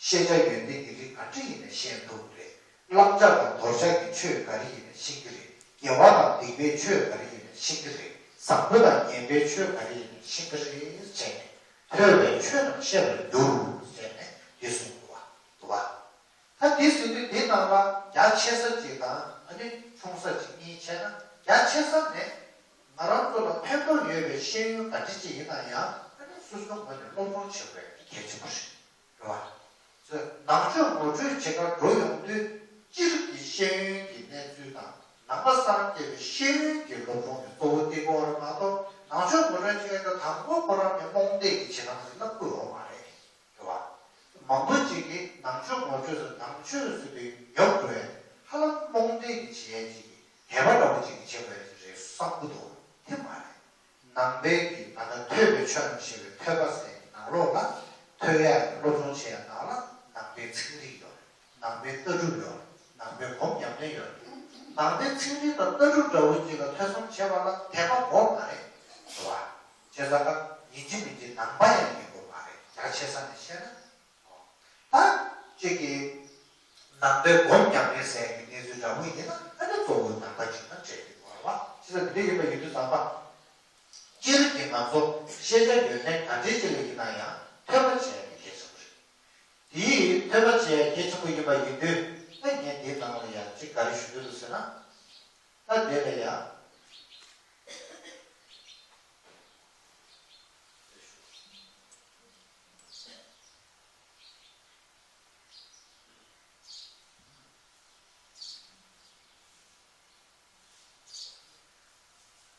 ཤེས་བྱ་ཡོན་ཏན་གྱི་རིགས་ག་འདྲ་ཡིན་ནའི་ཤེས་ཐུབ་རེད། བསླབ་བྱ་དང་དོར་བྱ་གི་ཆོས་ག་རེ་ཡིན་ནའི་ཤེས་ཀྱི་རེད། དགེ་བ་དང་སྡིག་པའི་ཆོས་ག་རེ་ཡིན་ན་ཤེས་ཀྱི་རེད། བཟང་པོ་དང་ངན་པའི་ཆོས་ག་རེ་ཡིན་ན་ཤེས་ཀྱི་རེད་བྱས་ནས། ཐོས་པའི་ཆོས་རྣམས་ཤེས་པར་འགྱུར་བྱས་ནས་འདི་གསུངས་འདུག་བ། འདུག་བ། ད་འདི་ཟེར་དུས་འདི་ནང་ལ་རྒྱ་ཆེ་ས་གཅིག་དང་ཨ་ནི་ཆུང་ས་གཅིག་གཉིས་བྱས་ན། རྒྱ་ཆེ་ས་ནས་ང་རང་ཚོ་ལ་ཕན་ཐོགས་ཡོད་པའི་ཤེས་ཡོན་ག་འདྲ་ཅིག་ཡིན་ན་ཡང་ཨ་ནི་སོ་སོའི་ངོས་ནས་སློབ་སྦྱོང་བྱེད་དགོས་ཡ་གལ་ཆེན་པོ་རེད། རེད་བ། ཚོས་ནང་ཆོས་ངོ་སྤྲོད་བྱེད་གར་འགྲོ་ཡོང་དུས་སྤྱིར་གྱི་ཤེས་ཡོན་གྱི་གནས་ཚུལ་དང་ནང་པ་སངས་རྒྱས་པའི་ཤེས་ཡོན་གྱི་སློབ་སྦྱོང་དེ་གཙོ་བོ་སྟེར་དགོས་པ་རེད་མ་གཏོགས། ནང་ཆོས་ངོ་སྤྲོད་བྱེད་ཡ་དང་དང་པོ་ཁོ་རང་ནས་རྨོངས་དད་ཀྱི་བྱེད་སྟངས་དེ་བསླབ་དགོས་ཡོད་མ་རེད། རེད་བ། མང་པོ་ཅིག་གིས་ནང་ཆོས་ངོ་སྤྲོད་ཟེར་ནང་ཆོས་ཟེར་དུས་ཉོབ་འགྲོ་ཡ་དེ་ཧ་ལམ་རྨོངས་དད་ཀྱི་བྱེད་ཡ་ཅིག་གི་དད་པ་འདྲ་པོ་ཅིག་གི་བྱེད་དགོས་ཡ་ཅིག་རེད་བསམ་གྱི་འདུག་དེ་མ་རེད། ནང་པའི་གི་ད་ལྟ་ཐོས་པའི་ཆོས་རྣམས་ཞེས་པའི་ཐོས་པ་ཟེར་ནང་ལོགས་ལ་ཐོས་ཡ་གི་སློབ་སྦྱོང་བྱེད་ཡ་ནང་ལ་ནང་པའི་ཚན་རིག་ཡོད་རེད། ནང་པའི་ལྟ་གྲུབ་ཡོད་རེད། ནང་པའི་སྒོམ་ཉམས་ལེན་ཡོད་རེད། ནང་པའི་ཚན་རིག་དང་ལྟ་གྲུབ་འདྲ་བོ་ཅིག་ལ་ཐོས་བསམ་བྱེད་པ་ལ་དད་པ་དགོས་མ་རེད། རེད་བ། བྱས་ཙང་ཀ་ཡིན་གཅིག་མིན་གཅིག་ནང་པ་ཡང་ཡིན་དགོས་མ་རེད། རྒྱ་ཆེ་ས་ནས་བཤད་ན། ད་གཅིག་གིས་ནང་པའི་སྒོམ་ཉམས་ལེན་ཟེར་གྱི་གནས་ཚུལ་འདྲ་མོ་ཡིན་ན་ཨ་ནི་གཙོ་བོ་ནང་པ་ཅིག་དང་འབྲེལ་གྱི་འདུག་བ། ཅི་ལྟར་འདི་འདྲ་ཡིན་པ་ཡིན་དུས་ཙམ་པ། སྤྱིར་གྱི་ང་ཚོ་ཤེས་བྱ་ཡོན་ཏན་ག་འདྲའི་ཅིག་ལ་ཡིན་ན་ཡང་ཐོས་པ་བྱས་ནས་གལ་ཆེན་པོ་རེད། དེའི་ཐོས་པ་བྱས་གལ་ཆེན་པོ་ཡིན་པ་ཡིན་དུས་ད་ངས་འདིའི་ནང་ལ་ཡང་ཅིག་ག་རེ་ཞུ་འདོད་འདུག་ཟེར་ན། ད་དེ་ལ་ཡང་།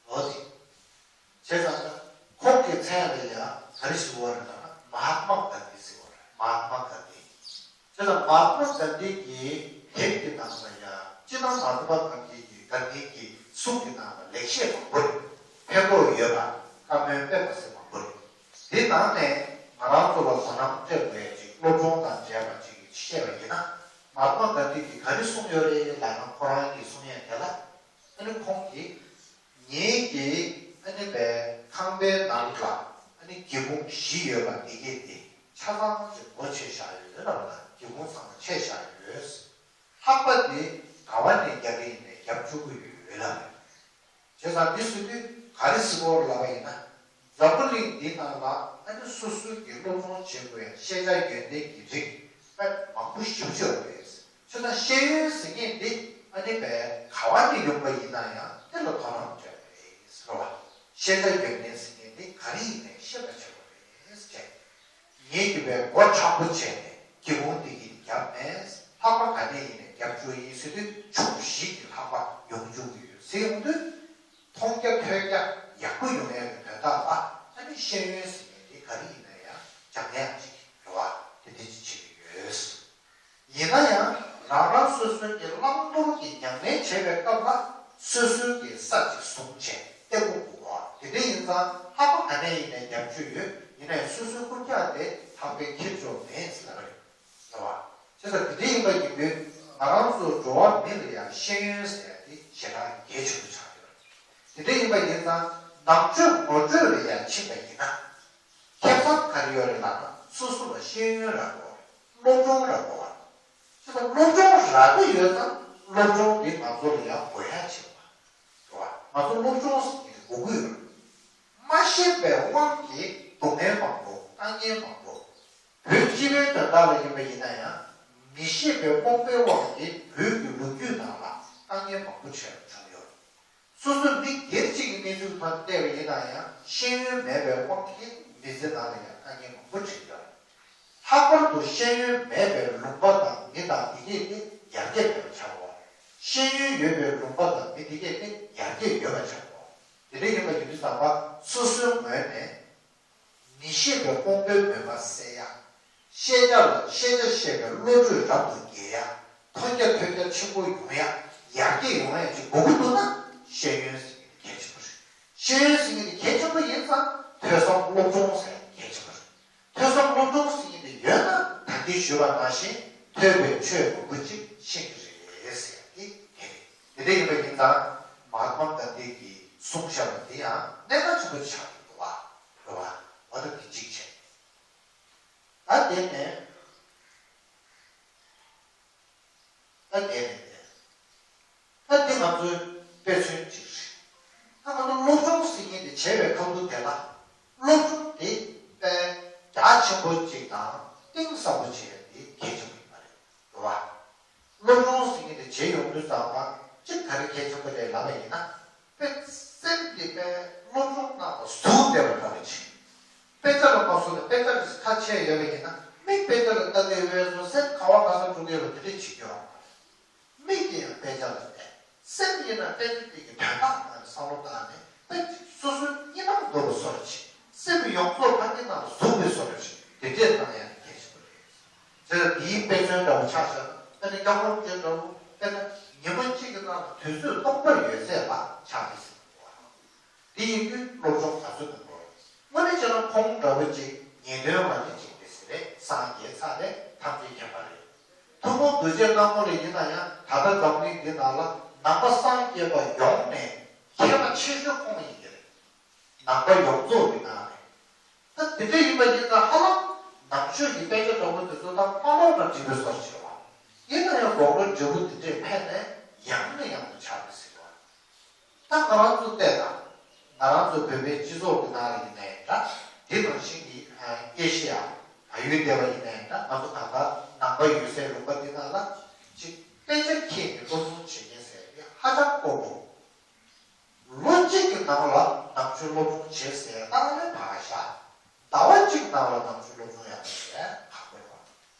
འོ་དེ། བྱས་ཙང་ཁོང་གི་མཚན་ལ་ཡང་ག་རེ་ཞུ་བ་རེད་ལབ་ན་མ་ཧཱ་ཏྨ་གཱན་དྷི་ཟེར་བ་རེད། མ་ཧཱ་ཏྨ་གཱན་དྷི། བྱས་ཙང་མ་ཧཱ་ཏྨ་གཱན་དྷི་གི་དེབ་ཀྱི་ནང་ལ་ཡང་སྤྱིར་བཏང་མ་ཧཱ་ཏྨ་གཱན་དྷི་གི་གཱན་དྷི་གི་གསུང་གི་ནང་ལ་ལེགས་བཤད་མང་པོ་རེད། ཕན་ཐོགས་ཡོད་པ་བཀའ་མོལ་སྤེལ་བ་ཟེར་མང་པོ་རེད། དེ་ནང་ནས་ང་རང་ཚོ་ལ་དོ་སྣང་སྤྲད་དགོས་ཡ་ཅིག་སློབ་སྦྱོང་དང་འབྲེལ་བ་ཅིག་བཤད་པ་ཡིན་ན། མ་ཧཱ་ཏྨ་གཱན་དྷི་གིས་ག་རེ་གསུངས་ཡོད་རེད་ལབ་ན་ཁོ་རང་གིས་གསུང་ཡ་དེ་ལ། ཨ་ནི་ཁོང་གིས་ངེད་ཀྱིས་ཨ་ནི་པའི་ཁང་པའི་ནང་ལ་ཨ་ནི་སྒེའུ་ཁུང་བཞི་ཡོད་པ་འདི་གས་དེ་ཆ་ཚང་ཅིག་སྒོ་ཕྱེ་བཞག་ཡོད་ལབ་ན་སྒེའུ་ཁུང་ཚང་མ་ཕྱེ་བཞག་ཡོད། ལྷགས་པ་དེ་ག་བ་ནས་རྒྱག་གི་ཡིན་ནའི་རྒྱབ་བཅུག་གི་ཡོད་ལབ་རེད། བྱས་ཙང་འདི་ཟེར་དུས་ག་རེ་ཟེར་དགོས་ལབ་པ་ཡིན་ན། འཛམ་བུ་གླིང་འདི་ནང་ལ་ཨ་ནི་སོ་སོའི་གི་སློབ་སྦྱོང་བྱེད་དགོས་ཡ་ཤེས་བྱ་ཡོན་ཏན་གྱི་རིགས་དཔེ་མང་པོ་ཞེ་པོ་ཅིག་ཡོད་རེད། བྱས་ཙང་ཤེས་ཡོན་ཟེར་མཁན་འདི་ཨ་ནི་པའི་ག་བ་ནས་ཡོང་པ་ཡིན་ན་ཡང་དེ་ལ་དོ་སྣང་སྤྲད་དགོས་རེད་ཟེར་བ། ཤེས་བྱ་ཡོན་ཏན་ཟེར་མཁན་འདི་ག་རེ་ཡིན་ནའི་ཤེས་པ་བྱེད་དགོས་རེད་ཟེར། ངེད་ཀྱིས་པའི་སྒོ་མཁྲེགས་པོ་བྱས་ནས་སྒེའུ་ཁུང་འདི་གིས་རྒྱབ་མེད། ལྷགས་པ་ག་ནས་ཡིན་ནས་རྒྱབ་བཅུག་ཡིན་ཟེར་དུས་ཕྱོགས་བཞི་གི་ལྷགས་པ་ཡོང་བཅུག་གི་ཡོད་ཟེར་ཡོང་དུས། མཐོང་རྒྱ་ཐོས་རྒྱ་ཡག་པོ་ཡོང་ཡ་གི་དོན་དག་ལ་ཨ་ནི་ཤེས་ཡོན་ཟེར་མཁན་དེ་ག་རེ་ཡིན་ན་ཡང་སྦྱང་ཡག་ཅིག་རེད་བ། དེ་འདྲ་ཅིག་བྱེད་ཀྱི་ཡོད། ཡིན་ན་ཡང་རང་རང་སོ་སོའི་གི་བླང་དོར་གྱི་ཉམས་ལེན་བྱེད་པའི་སྐབས་ལ་སོ་སོའི་གི་ས་ཅིག་བཟུང་བྱས་སྟེགས་བུ་དགོས་པ་དེ་འདྲ་ཡིན་ཙང་ལྷགས་པ་ག་ནས་ཡིན་ནས་རྒྱབ་བཅུག་ཡོད། ཡིན་ན་ཡང་སོ་སོའི་རྐུབ་བཀྱག་དེ་ལྷགས་པའི་འཁྱེར་ཆོག་མེད་ཟེར་བ་རེད། རེད་བ། བྱས་ཙང་དེ་འདྲ་ཡིན་པ་ཡིན་དུས་ང་རང་ཚོ་འགྲོ་བ་མི་ལ་ཡང་ཤེས་ཡོན་ཟེར་ཡ་དེ་ཞེ་དྲག་གལ་ཆེན་པོ་ཆགས་ཡོད་རེད། དེ་འདྲ་ཡིན་པ་ཡིན་ཙང་ནང་ཆོས་ངོ་སྤྲོད་ལ་ཡང་ཕྱིན་པ་ཡིན་ན། ཁེ་བཟང་ག་རེ་ཡོད་རེད་ལབ་ན་སོ་སོ་ལ་ཤེས་ཡོན་རག་དགོས་རེད། སློབ་སྦྱོང་རག་དགོས་རེད། བྱས་ཙང་སློབ་སྦྱོང་རག་གི་ཡོད་ཙང་སློབ་སྦྱོང་འདི་ང་ཚོ་ལ་ཡང་དགོས་ཡ་ཆེ་བ། རེད་བ། ང་ཚོ་སློབ་སྦྱོང་ཟེར་གྱི་དགོས་ཀྱི་ཡོད་རེད། མ་ཤེས་པའི་དབང་གིས་སྡུག་བསྔལ་མང་པོ་དཀའ་ངལ་མང་པོ། བོད་སྤྱི་པའི་དོན་དག་ལ་ཡིན་པ་ཡིན་ན་ཡང་མི་ཤེས་པའི་རྨོངས་པའི་དབང་གིས་བོད་ཀྱི་ལོ་རྒྱུས་ནང་ལ་དཀའ་ངལ་མང་པོ་ཆེ་བྱུང་ཡོད། སོ་སོ་མི་སྒེར་གཅིག་གི་གནས་ཚུལ་ཐོག་བལྟས་པ་ཡིན་ན་ཡང་ཤེས་ཡོན་མེད་པའི་དབང་གིས་མི་ཚེ་ནང་ལ་ཡང་དཀའ་ངལ་མང་པོ་འཕྲད་ཡོད། ལྷག་པར་དུ་ཤེས་ཡོན་མེད་པའི་ལུང་པ་དང་མི་དང་འདི་གས་དེ་ཡར་རྒྱས་མེད་པ་ཆགས་པ། ཤེས་ཡོན་ཡོད་པའི་ལུང་པ་དང་མི་འདི་གས་དེ་ཡར་རྒྱས་ཡོད་པ་ཆགས་པ། དེ་འདྲ་ཡིན་པ་ཡིན་དུས་ཙམ་པ་སོ་སོའི་ངོས་ནས། མི་ཤེས་པའི་རྨོངས་པའི་མུན་པ་སེལ་ཡ། ཤེས་བྱ་ལ་ཤེས་བྱ་ཤེས་པའི་བློ་གྲོས་རབ་ཏུ་རྒྱས་ཡ། མཐོང་རྒྱ་ཐོས་རྒྱ་ཆེན་པོ་ཡོང་ཡ། ཡར་རྒྱས་ཡོང་ཡ་ཅིག་དགོས་ཀྱི་འདུག་ན་ཤེས་ཡོན་ཟེར་མཁན་དེ་གལ་ཆེན་པོ་རེད། ཤེས་ཡོན་ཟེར་མཁན་དེ་གལ་ཆེན་པོ་ཡིན་ཙང་ཐོས་བསམ་སློབ་སྦྱོང་ཟེར་མཁན་གལ་ཆེན་པོ་རེད། ཐོས་བསམ་སློབ་སྦྱོང་ཟེར་མཁན་དེ་ཡོད་ན་ད་གིན་ཞུས་པ་ནང་བཞིན་ཐོས་པའི་ཆོས་མང་པོ་ཅིག་ཤེས་ཀྱི་རེད་ཟེར་ཡ་དེ་དེ་རེད། དེ་འདྲ་ཡིན་པ་ཡིན་ཙང་མ་ཧཱ་ཏྨ་གཱན་དྷི་གིས་གསུངས་བཞག་པ་དེ་ཡང་གནད་འགག་ཆེན་པོ་ཆགས་ཀྱི་འདུག་བ། རེད་བ། འོ་ད་དེ་གཅིག་བྱས། ད་དེ་ནས། ད་དེ་ནས་དེ། ད་དེ་ང་ཚོའི་ དཔེ་མཚོན་གཅིག་རེད། ད་ང་ཚོ་སློབ་སྦྱོང་ཟེར་མཁན་དེ་བྱས་པའི་ཁ་ཐུག་དེ་ལ། སློབ་སྦྱོང་དེ་དཔེ་རྒྱ་ཆེན་པོ་གཅིག་དང་གཏིང་ཟབ་པོ་བྱས་པ་དེ་གལ་ཆེན་པོ་ཡིན་པ་རེད། རེད་བ། སློབ་སྦྱོང་ཟེར་མཁན་དེ་བྱས་ཡོང་དུས་ཙམ་པ་གཅིག་ག་རེ་གལ་ཆེན་པོ་རེད་ལབ་པ་ཡིན་ན། དཔེ་སེམས་དེ་དཔེ་སློབ་སྦྱོང་ནང་ལ་ཟུག་བསྡད་པ་འདྲ་བ་ཅིག་དཔེ་ཆ་ལ་མ་བཟུང་ནས་དཔེ་ཆ་ལ་ཁ་ཕྱེ་ཡོད་པ་ཡིན་ན། མིག་དཔེ་ཆ་ལ་ལྟ་གི་ཡོད་པའི་བཟོ། སེམས་ག་བ་ག་ས་འགྲོ་གི་ཡོད་པ་དེ་འདྲས་བྱེད་ཀྱི་ཡོད། མིག་དེ་ཡང་དཔེ་ཆ་ལ་གཏད། སེམས་ཡིན་ན་དཔེ་ཆ་དེ་གི་དོན་དག་ནང་ལ་བསམ་བློ་བཏང་ནས། དཔེ་སོ་སོའི་གཉིད་ལམ་འགྲོ་བའི་བཟོ་འདྲ་ཅིག་སེམས་ཡོངས་རྫོགས་ཕ་གི་ནང་ལ་ཟུག་པའི་བཟོ་འདྲ་ཅིག་དེ་འདྲས་གནང་ཡག་གི་གལ་ཆེན་པོ་རེད། དེ་ལ་དེའི་དཔེ་མཚོན་འདྲ་བོ་ཆ་བཞག་ན། དཔེར་ན་སྐྱབས་མགོན་རིན་པོ་ཆེ་འདྲ་བོ། དཔེར་ན་ཉི་མ་གཅིག་གི་ནང་ལ་དུས་ཚོད་སྟོང་པར་ཡོད་ཚད་ལ་ཆགས་ཀྱི་ཟེར་བ། དེ་ཡིན་དུས་སློབ་སྦྱོང་ག་ཚོད་གནང་དགོས། དངོས་གནས་བྱས་ན་ཁོང་འདྲ་བོ་ཅིག་ཉེས་དོན་མ་ཉེས་ཅིག་རེད་ཟེར་རེད། སངས་རྒྱས་ཚར་རེད། ཐམས་ཅད་མཁྱེན་པ་རེད། ཐུན་མོང་གདུལ་བྱའི་སྣང་ངོ་ལ་ཡིན་ན་ཡང་། ད་ལྟ་འཛམ་གླིང་འདི་ནང་ལ་ནང་པ་སངས་རྒྱས་པ་ཡོངས་ནས་མཁས་པ་ཆེ་ཤོས་ཁོང་ཡིན་གྱི་རེད། ནང་པ་ཡོངས་རྫོགས་ཀྱི་ནང་ནས། ད་དེ་འདྲ་ཡིན་པ་ཡིན་ཙང་། ཧ་ལམ་ནང་ཆོས་ཀྱི་དཔེ་ཆ་འདྲ་པོ་དེ་ཚོ་ད་མ་ཀློག་ན་འགྲིག་པའི་བཟོ་ཞིག་རེད་བ། ཡིན་ན་ཡང་དགོང་དྲོ་འབྲས་བུ་དེ་འདྲས་ཕན་ནས་ཡང་ནས་ཡང་དུ་ཆགས་པའི་ཟེར་བ། ད་ང་རང་ཚོ་བལྟས་དང་། ང་རང་ཚོ་བོད་པའི་སྤྱི་ཚོགས་ཀྱི་ནང་ལ་ཡིན་ནའི་འདྲ། འདི་ནང་བཞིན་གྱི་ཨེ་ཤེ་ཡ་བལ་ཡུལ་སྡེ་བ་ཡིན་ནའི་འདྲ། ང་ཚོ་གང་ལྟར་ནང་པ་ཡོད་སའི་ལུང་པ་འདི་ནང་ལ་ཅིག་དཔེ་ཆ་འཁྱེར་ནས་སློབ་སྦྱོང་བྱེད་མཁན་ཟེར་ཡག་དེ་ཧ་ཅང་དཀོན་པོ། ལོ་གཅིག་གི་ནང་ལ་ནང་ཆོས་སློབ་སྦྱོང་བྱེད་ཟེར་ཡག་ད་ལས་ཕར་བཞག་ཟླ་བ་གཅིག་ནང་ལ་ནང་ཆོས་སློབ་སྦྱོང་ཡག་པོ་བྱེད་ཡག་ཁག་པོ་རེད་བ།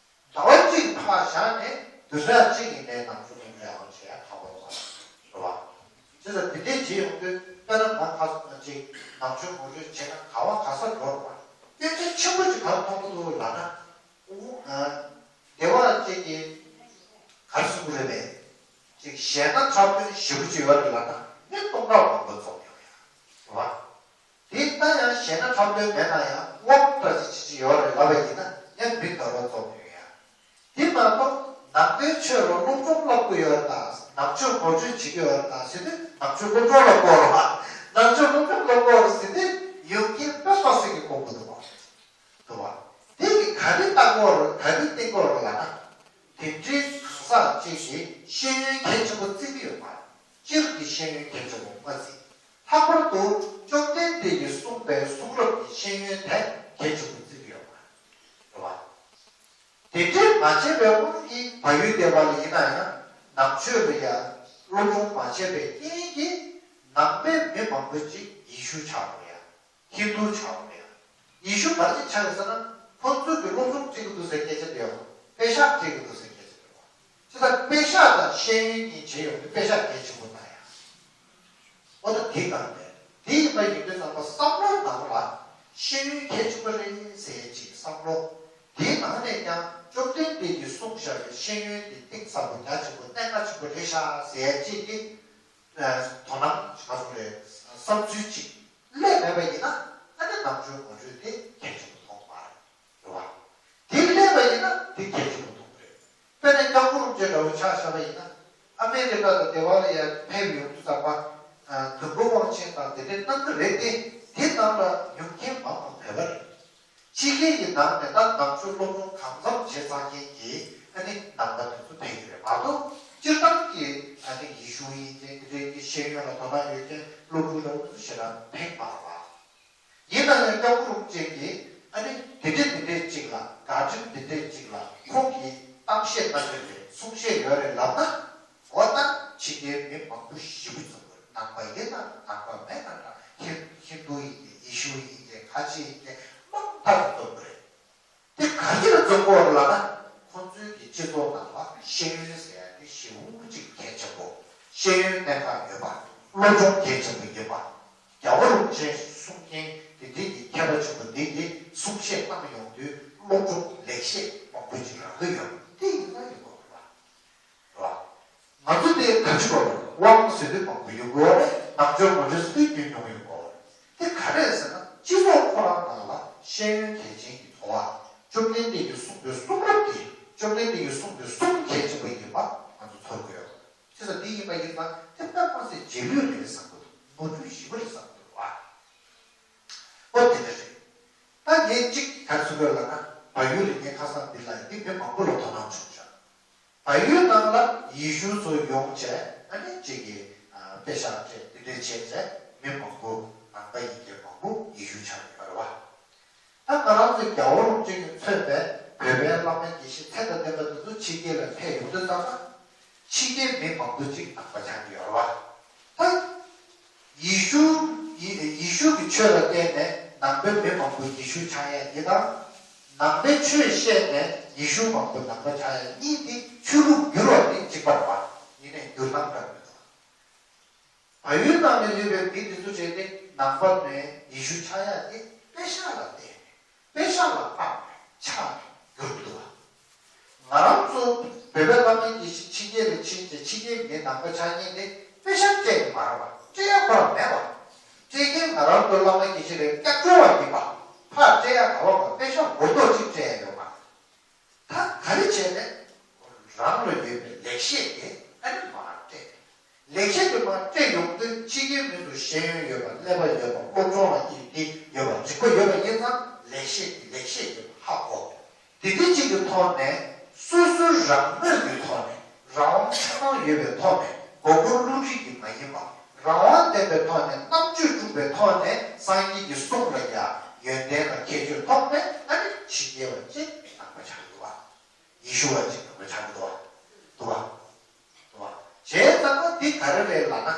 ཟླ་བ་གཅིག་ཕར་བཞག་ནས་བདུན་ཕྲག་གཅིག་ཡིན་ནའི་ནང་ཆོས་སློབ་སྦྱོང་ཡག་པོ་བྱེད་ཡག་ཁག་པོ་རེད་བ། རེད་བ། བྱས་ཙང་དེ་འདྲས་བྱེད་ཡོང་དུས། དཔེར་ན་ང་ཁ་སང་ཅིག་ནང་ཆོས་ངོ་སྤྲོད་བྱེད་ན་ག་བ་ག་ས་འགྲོ་རེད་བ། སྐད་ཆ་ཆེན་པོ་ཅིག་ག་རེ་མཐོང་གི་འདུག་ལབ་ན། ཨོ། ཨ། སྡེ་བ་ཅིག་གིས་ག་རེ་གསུང་གི་རེད་པས། ཅིག་གཞས་སྣ་འཁྲབ་སྟོན་ཞེ་པོ་ཅིག་ཡོད་རེད་ལབ་ན། མི་སྟོང་ཕྲག་མང་པོ་འཛོམས་ཡོང་ཡ། རེད་བ། དེ་ལྟ་ཡང་གཞས་སྣ་འཁྲབ་སྟོན་མེད་ན་ཡང་དབང་འདྲ་ཅིག་ཅིག་ཅིག་ཡོད་རེད་ལབ་པ་ཡིན་ན། ཡང་མི་འདྲ་བ་འཛོམས་ཡོང་ཡ། དེ་མ་གཏོགས་ནང་པའི་ཆོས་ལ་སློབ་སྦྱོང་བསླབ་ཀྱི་ཡོད་རེད་ད། ནང་ཆོས་ངོ་སྤྲོད་བྱེད་ཀྱི་ཡོད་རེད་ད་ཟེར་དུས། ནང་ཆོས་སློབ་སྦྱོང་ལ་གོ་རེད་བ། ནང་ཆོས་སློབ་སྦྱོང་ལ་གོ་རེད་ཟེར་དུས། ཡོང་མཁན་དཔེ་མ་སྲིད་ཀྱི་དཀོན་པོ་འདུག་བ། འདུག་བ། དེ་གིས་ག་རེ་ལྟ་དགོས་རེད། ག་རེ་བསྟེན་དགོས་རེད་ལབ་ན། དེ་འདྲའི་གང་ཟག་ཅིག་གིས་ཤེས་ཡོན་གལ་ཆེན་པོ་བརྩི་གི་ཡོད་མ་རེད། སྤྱིར་གྱི་ཤེས་ཡོན་གལ་ཆེན་པོ་མ་བརྩི། ལྷག་པར་དུ་བཅོམ་ལྡན་འདས་ཀྱིས་གསུངས་པའི་གསུང་རབ་ཀྱི་ཤེས་ཡོན་དེ་གལ་ཆེན་པོ་བརྩི་གི་ཡོད་མ་རེད། རེད་བ། དེ་འདྲའི་མ་བྱས་པའི་དབང་གིས་བལ་ཡུལ་སྡེ་བ་ལ་ཡིན་ན་ཡང་། ནང་ཆོས་ལ་ཡང་སློབ་སྦྱོང་མ་བྱས་པའི་རྐྱེན་གྱིས། ནང་པའི་མི་མང་པོ་ཅིག་ཡེ་ཤུ་ཆགས་པ་རེད། ཧིན་དུ་ཆགས་པ་རེད། ཡེ་ཤུ་ག་རེ་ཆགས་ཡོད་ཟེར་ན། ཁོང་ཚོས་ཀྱི་སློབ་སྦྱོང་བྱེད་ཀྱི་འདུག་ཟེར་སྐད་ཆ་དེ་ཡང་། དཔེ་ཤག་བྱེད་ཀྱི་འདུག་ཟེར་སྐད་ཆ་དེ་ཡང་། བྱས་ཙང་དཔེ་ཤག་དང་ཤེས་ཡོན་གཉིས་བྱས་ཡོང་དུས། དཔེ་ཤག་གལ་ཆེན་པོ་ལྟ་ཡ། འོ་ད་དེ་གང་རེད། དེ་ཡིན་པ་ཡིན་དུས་ཙམ་པ་བསམ་བློའི་ནང་ལ་ཤེས་ཡོན་གལ་ཆེན་པོ་རེད་ཟེར་ཅིག་བསམ་བློ། དེའི་ནང་ནས་ཀྱང་བཅོམ་ལྡན་འདས་ཀྱིས་གསུངས་བཞག་པའི་ཤེས་ཡོན་དེ་གཏིང་ཟབ་པོ་རྒྱ་ཆེན་པོ་གནད་འགག་ཆེན་པོ་རེད་ཤག་ཟེར་ཅིག་གི་དོ་སྣང་ག་ཚོད་རེད། བསམ་ཚུལ་ཅིག་སླེབས་མེད་པ་ཡིན་ན། ཨ་ནི་ནང་ཆོས་ངོ་སྤྲོད་དེ་གལ་ཆེན་པོ་མཐོང་མ་རེད། རེད་བ། དེ་སླེབས་པ་ཡིན་ན་དེ་གལ་ཆེན་པོ་མཐོང་གི་རེད། དཔེར་ན་སྐྱབས་མགོན་རིན་པོ་ཆེ་འདྲ་བོ་ཆ་བཞག་པ་ཡིན་ན། ཨ་མེ་རི་ཀ་དང་སྡེ་བ་ལ་ཡར་ཕེབས་ཡོང་དུས་ཙམ་པ། ཨ། དུམ་བུ་དབང་ཆེན་དང་དེ་འདྲའི་གནང་གི་རེད་དེ། དེ་ནང་ལ་ཉོ་མཁན་མང་མང་ཕེབས་པ་རེད། ཕྱི་རྒྱལ་གྱི་ནང་ནས་ད་ནང་ཆོས་སློབ་སྦྱོང་གང་འཚམ་བྱས་ཚར་མཁན་གྱི། ཨ་ནི་ནང་པ་དེ་ཚོ་ཕེབས་ཀྱི་རེད་མ་གཏོགས། སྤྱིར་བཏང་གི་ཨ་ནི་ཡེ་ཤུ་ཡིན་མཁན་དེ་འདྲའི་གི་ཤེས་ཡོན་ལ་དོ་སྣང་ཡོད་མཁན་སློབ་ཕྲུག་འདྲ་བོ་དེ་ཚོ་ཞེ་དྲག་ཕེབས་མ་རེད་བ། ཡིན་ན་ཡང་སྐྱབས་མགོན་རིན་པོ་ཆེ་གིས་ཨ་ནི་དེ་འདྲས་དེ་འདྲས་ཅིག་ལ། བཀའ་དྲིན་དེ་འདྲས་ཅིག་ལ་ཁོང་གིས་གཏམ་བཤད་གནང་གི་རེད། གསུང་བཤད་ཡོད་རེད་ལབ་ན། འོ་ད་ཕྱི་རྒྱལ་མི་མང་པོ་ཞེ་པོ་འཛོམས་དགོས་རེད། ནང་པ་ཡིན་ན་འདྲ། ནང་པ་མེད་ན་འདྲ། ཧིན་ཧིན་རྡུ་ཡིན་གྱི། ཡེ་ཤུ་ཡིན་གྱི། ག་ཅི་ཡིན་གྱི། མང་དག་འཛོམས་དགོས་རེད། དེ་ག་རེ་ལ་འཛོམས་དགོས་རེད་ལབ་ན། ཁོང་ཚོའི་གི་སྤྱི་ཚོགས་ནང་ལ་ཤེས་ཡོན་ཟེར་ཡ་དེ་ཞེ་པོ་ཅིག་གལ་ཆེན་པོ། ཤེས་ཡོན་གནད་འགག་ཡོད་པ། སློབ་སྦྱོང་གལ་ཆེན་པོ་ཡིན་པ། རྒྱལ་བ་རིན་པོ་ཆེས་གསུང་མཁན་དེ་འདྲའི་གི་མཁས་པ་ཆེན་པོ་འདི་གིས་གསུང་བཤད་གནང་ཡོང་དུས། སློབ་སྦྱོང་ལེགས་བཤད་མང་པོ་ཅིག་རག་གི་ཡོད། དེ་ཡིན་ན་ཡོད་དགོས་རེད་བ། རེད་བ། ང་ཚོ་དེ་ག་ཅི་དགོས་རེད། དབང་ཟེར་དུས་མང་པོ་ཡོང་གི་ཡོད་རེད། ནང་ཆོས་ངོ་སྤྲོད་ཟེར་དུས་རྒྱུན་ཡོང་གི་ཡོད་རེད། དེ་ག་རེ་རེད་ཟེར་ན། སྤྱི་ཚོགས་ཁོ་རང་ནང་ལ་ཤེས་ཡོན་གལ་ཆེན་གྱི་ཚོར་བ། བཅོམ་ལྡན་འདས་ཀྱིས་གསུངས་པའི་གསུང་རབ་དེ། བཅོམ་ལྡན་འདས་ཀྱིས་གསུངས་པའི་གསུང་གལ་ཆེན་པོ་ཡིན་པ་ང་ཚོ་ཚོར་གྱི་ཡོད། བྱས་ཙང་འདི་ཡིན་པ་ཡིན་ཙང་། དེ་དཔེ་མ་སྲིད་རྗེས་ལུས་རེད་བསམ་གྱི་འདུག་ནོར་འཁྲུལ་ཞེ་པོ་རེད་བསམ་གྱི་འདུག་བ། ཨོ་དེ་འདྲ་རེད། ད་ངས་གཅིག་ག་རེ་ཟེར་དགོས་ལབ་ན། བལ་ཡུལ་ལ་ངས་ཁ་སང་འདི་ལ་འདི་མི་མང་པོ་ལ་དོ་སྣང་བྱུང་ཤག་བལ་ཡུལ་ནང་ལ་ཡེ་ཤུ་ཚོ་ཡོང་བྱས། ཨ་ནི་གཅིག་གི། ཨ། དཔེ་ཤག་སྤྲད་དེ་འདྲས་བྱས་ཚེ་མི་མང་པོ་ནང་པ་ཡིན་མཁན་མང་པོ་ཡེ་ཤུ་ཆགས་ཡོད་རེད་བ། ད་ང་རང་ཚོའི་རྒྱལ་བ་རིན་པོ་ཆེ་གིས་མཚོན་པའི་བོད་པའི་བླ་མ་དགེ་བཤེས་ཚད་དང་ལྡན་པ་དེ་ཚོ་ཕྱི་རྒྱལ་ལ་ཕེབས་ཡོང་དུས་ཙམ་པ། ཕྱི་རྒྱལ་མི་མང་པོ་ཅིག་ནང་པ་ཆགས་ཀྱི་ཡོད་རེད་བ། ད་ཡེ་ཤུ་ཡེ་ཡེ་ཤུ་གི་ཆོས་ལ་བརྟེན་ནས་ནང་པའི་མི་མང་པོ་ཡེ་ཤུ་ཆགས་ཡ་འདི་དང་། ནང་པའི་ཆོས་བཤད་ནས་ཡེ་ཤུ་མང་པོ་ནང་པ་ཆགས་ཡ་གཉིས་དེ་ཆོས་ལུགས་འགྱུར་བ་དེ་གཅིག་པ་རེད་བ། ཡིན་ནའི་འགྱུར་སྟངས་འདྲ་མི་འདུག་བལ་ཡུལ་ནང་ལ་ཡོད་པའི་མི་དེ་ཚོ་བྱས་ཏེ་ནང་པ་ནས་ཡེ་ཤུ་ཆགས་ཡ་དེ་དཔེ་ཤག་ལ་བརྟེན་ནས་དཔེ་ཤག་ལ་བརྟེན་ནས་ཆགས་ཏེ་གྱུར་འདུག་བ། ང་རང་ཚོ་བོད་པའི་བླ་མ་དགེ་བཤེས་ཕྱི་རྒྱལ་ལ་ཕྱིན་ཏེ་ཕྱི་རྒྱལ་མི་ནང་པ་ཆགས་མཁན་དེ་དཔེ་ཤག་སྤྲད་ཀྱི་མ་རེད་བ། སྤྲད་ཡ་ཁོ་རང་མེད་བ། སྤྲད་མཁན་ང་རང་ཚོ་བླ་མ་དགེ་བཤེས་རེད། སྐྱབས་བཅོལ་བ་ཡིན་པ། ཕར་སྤྲད་ཡ་ག་བ་བ་དཔེ་ཤག་མགོ་ཐོག་ཅིག་སྤྲད་ཡ་ཡོད་མ་རེད། ད་ག་རེ་བྱས་ནས་རང་ལ་ཡོད་པའི་ལེགས་བཤད་དེ་ཨ་ནི་མར་སྤྲད། ལེགས་བཤད་དེ་མར་སྤྲད་ཡོང་དུས་ཕྱི་རྒྱལ་མི་ཚོ་ཤེས་ཡོན་ཡོད་པ། ཀླད་པ་ཡོད་པ། སློབ་སྦྱོང་ལ་སྐྱིད་དེ་ཡོད་པ། རིག་པ་ཡོད་པ་ཡིན་ཙང་ལེགས་བཤད་དེ་ལེགས་བཤད་ཡོད་པ་ཧ་གོ། དེ་འདྲ་ཅིག་གི་ཐོག་ནས་སོ་སོའི་རང་མོས་ཀྱི་ཐོག་ནས། རང་དབང་ཆ་ཚང་ཡོད་པའི་ཐོག་ནས། མགོ་སྐོར་བླུག་རིགས་ཀྱི་མ་ཡིན་པ། རང་དབང་ལྡན་པའི་ཐོག་ནས། རྣམ་དཔྱོད་སྐྲུན་པའི་ཐོག་ནས་སངས་རྒྱས་ཀྱི་གསུང་ལ་ཡང་ཡོན་ཏན་ལ་ཁྱད་ཆོས་ཐོག་ནས་ཨ་ནི་ཕྱི་རྒྱལ་བ་ཅིག་ནང་པ་ཆགས་འདུག་བ། ཡེ་ཤུ་བ་ཅིག་ནང་པ་ཆགས་འདུག་བ། འདུག་བ། འདུག་བ། བྱས་ཙང་ན་འདི་ག་རེ་རེད་ལབ་ན།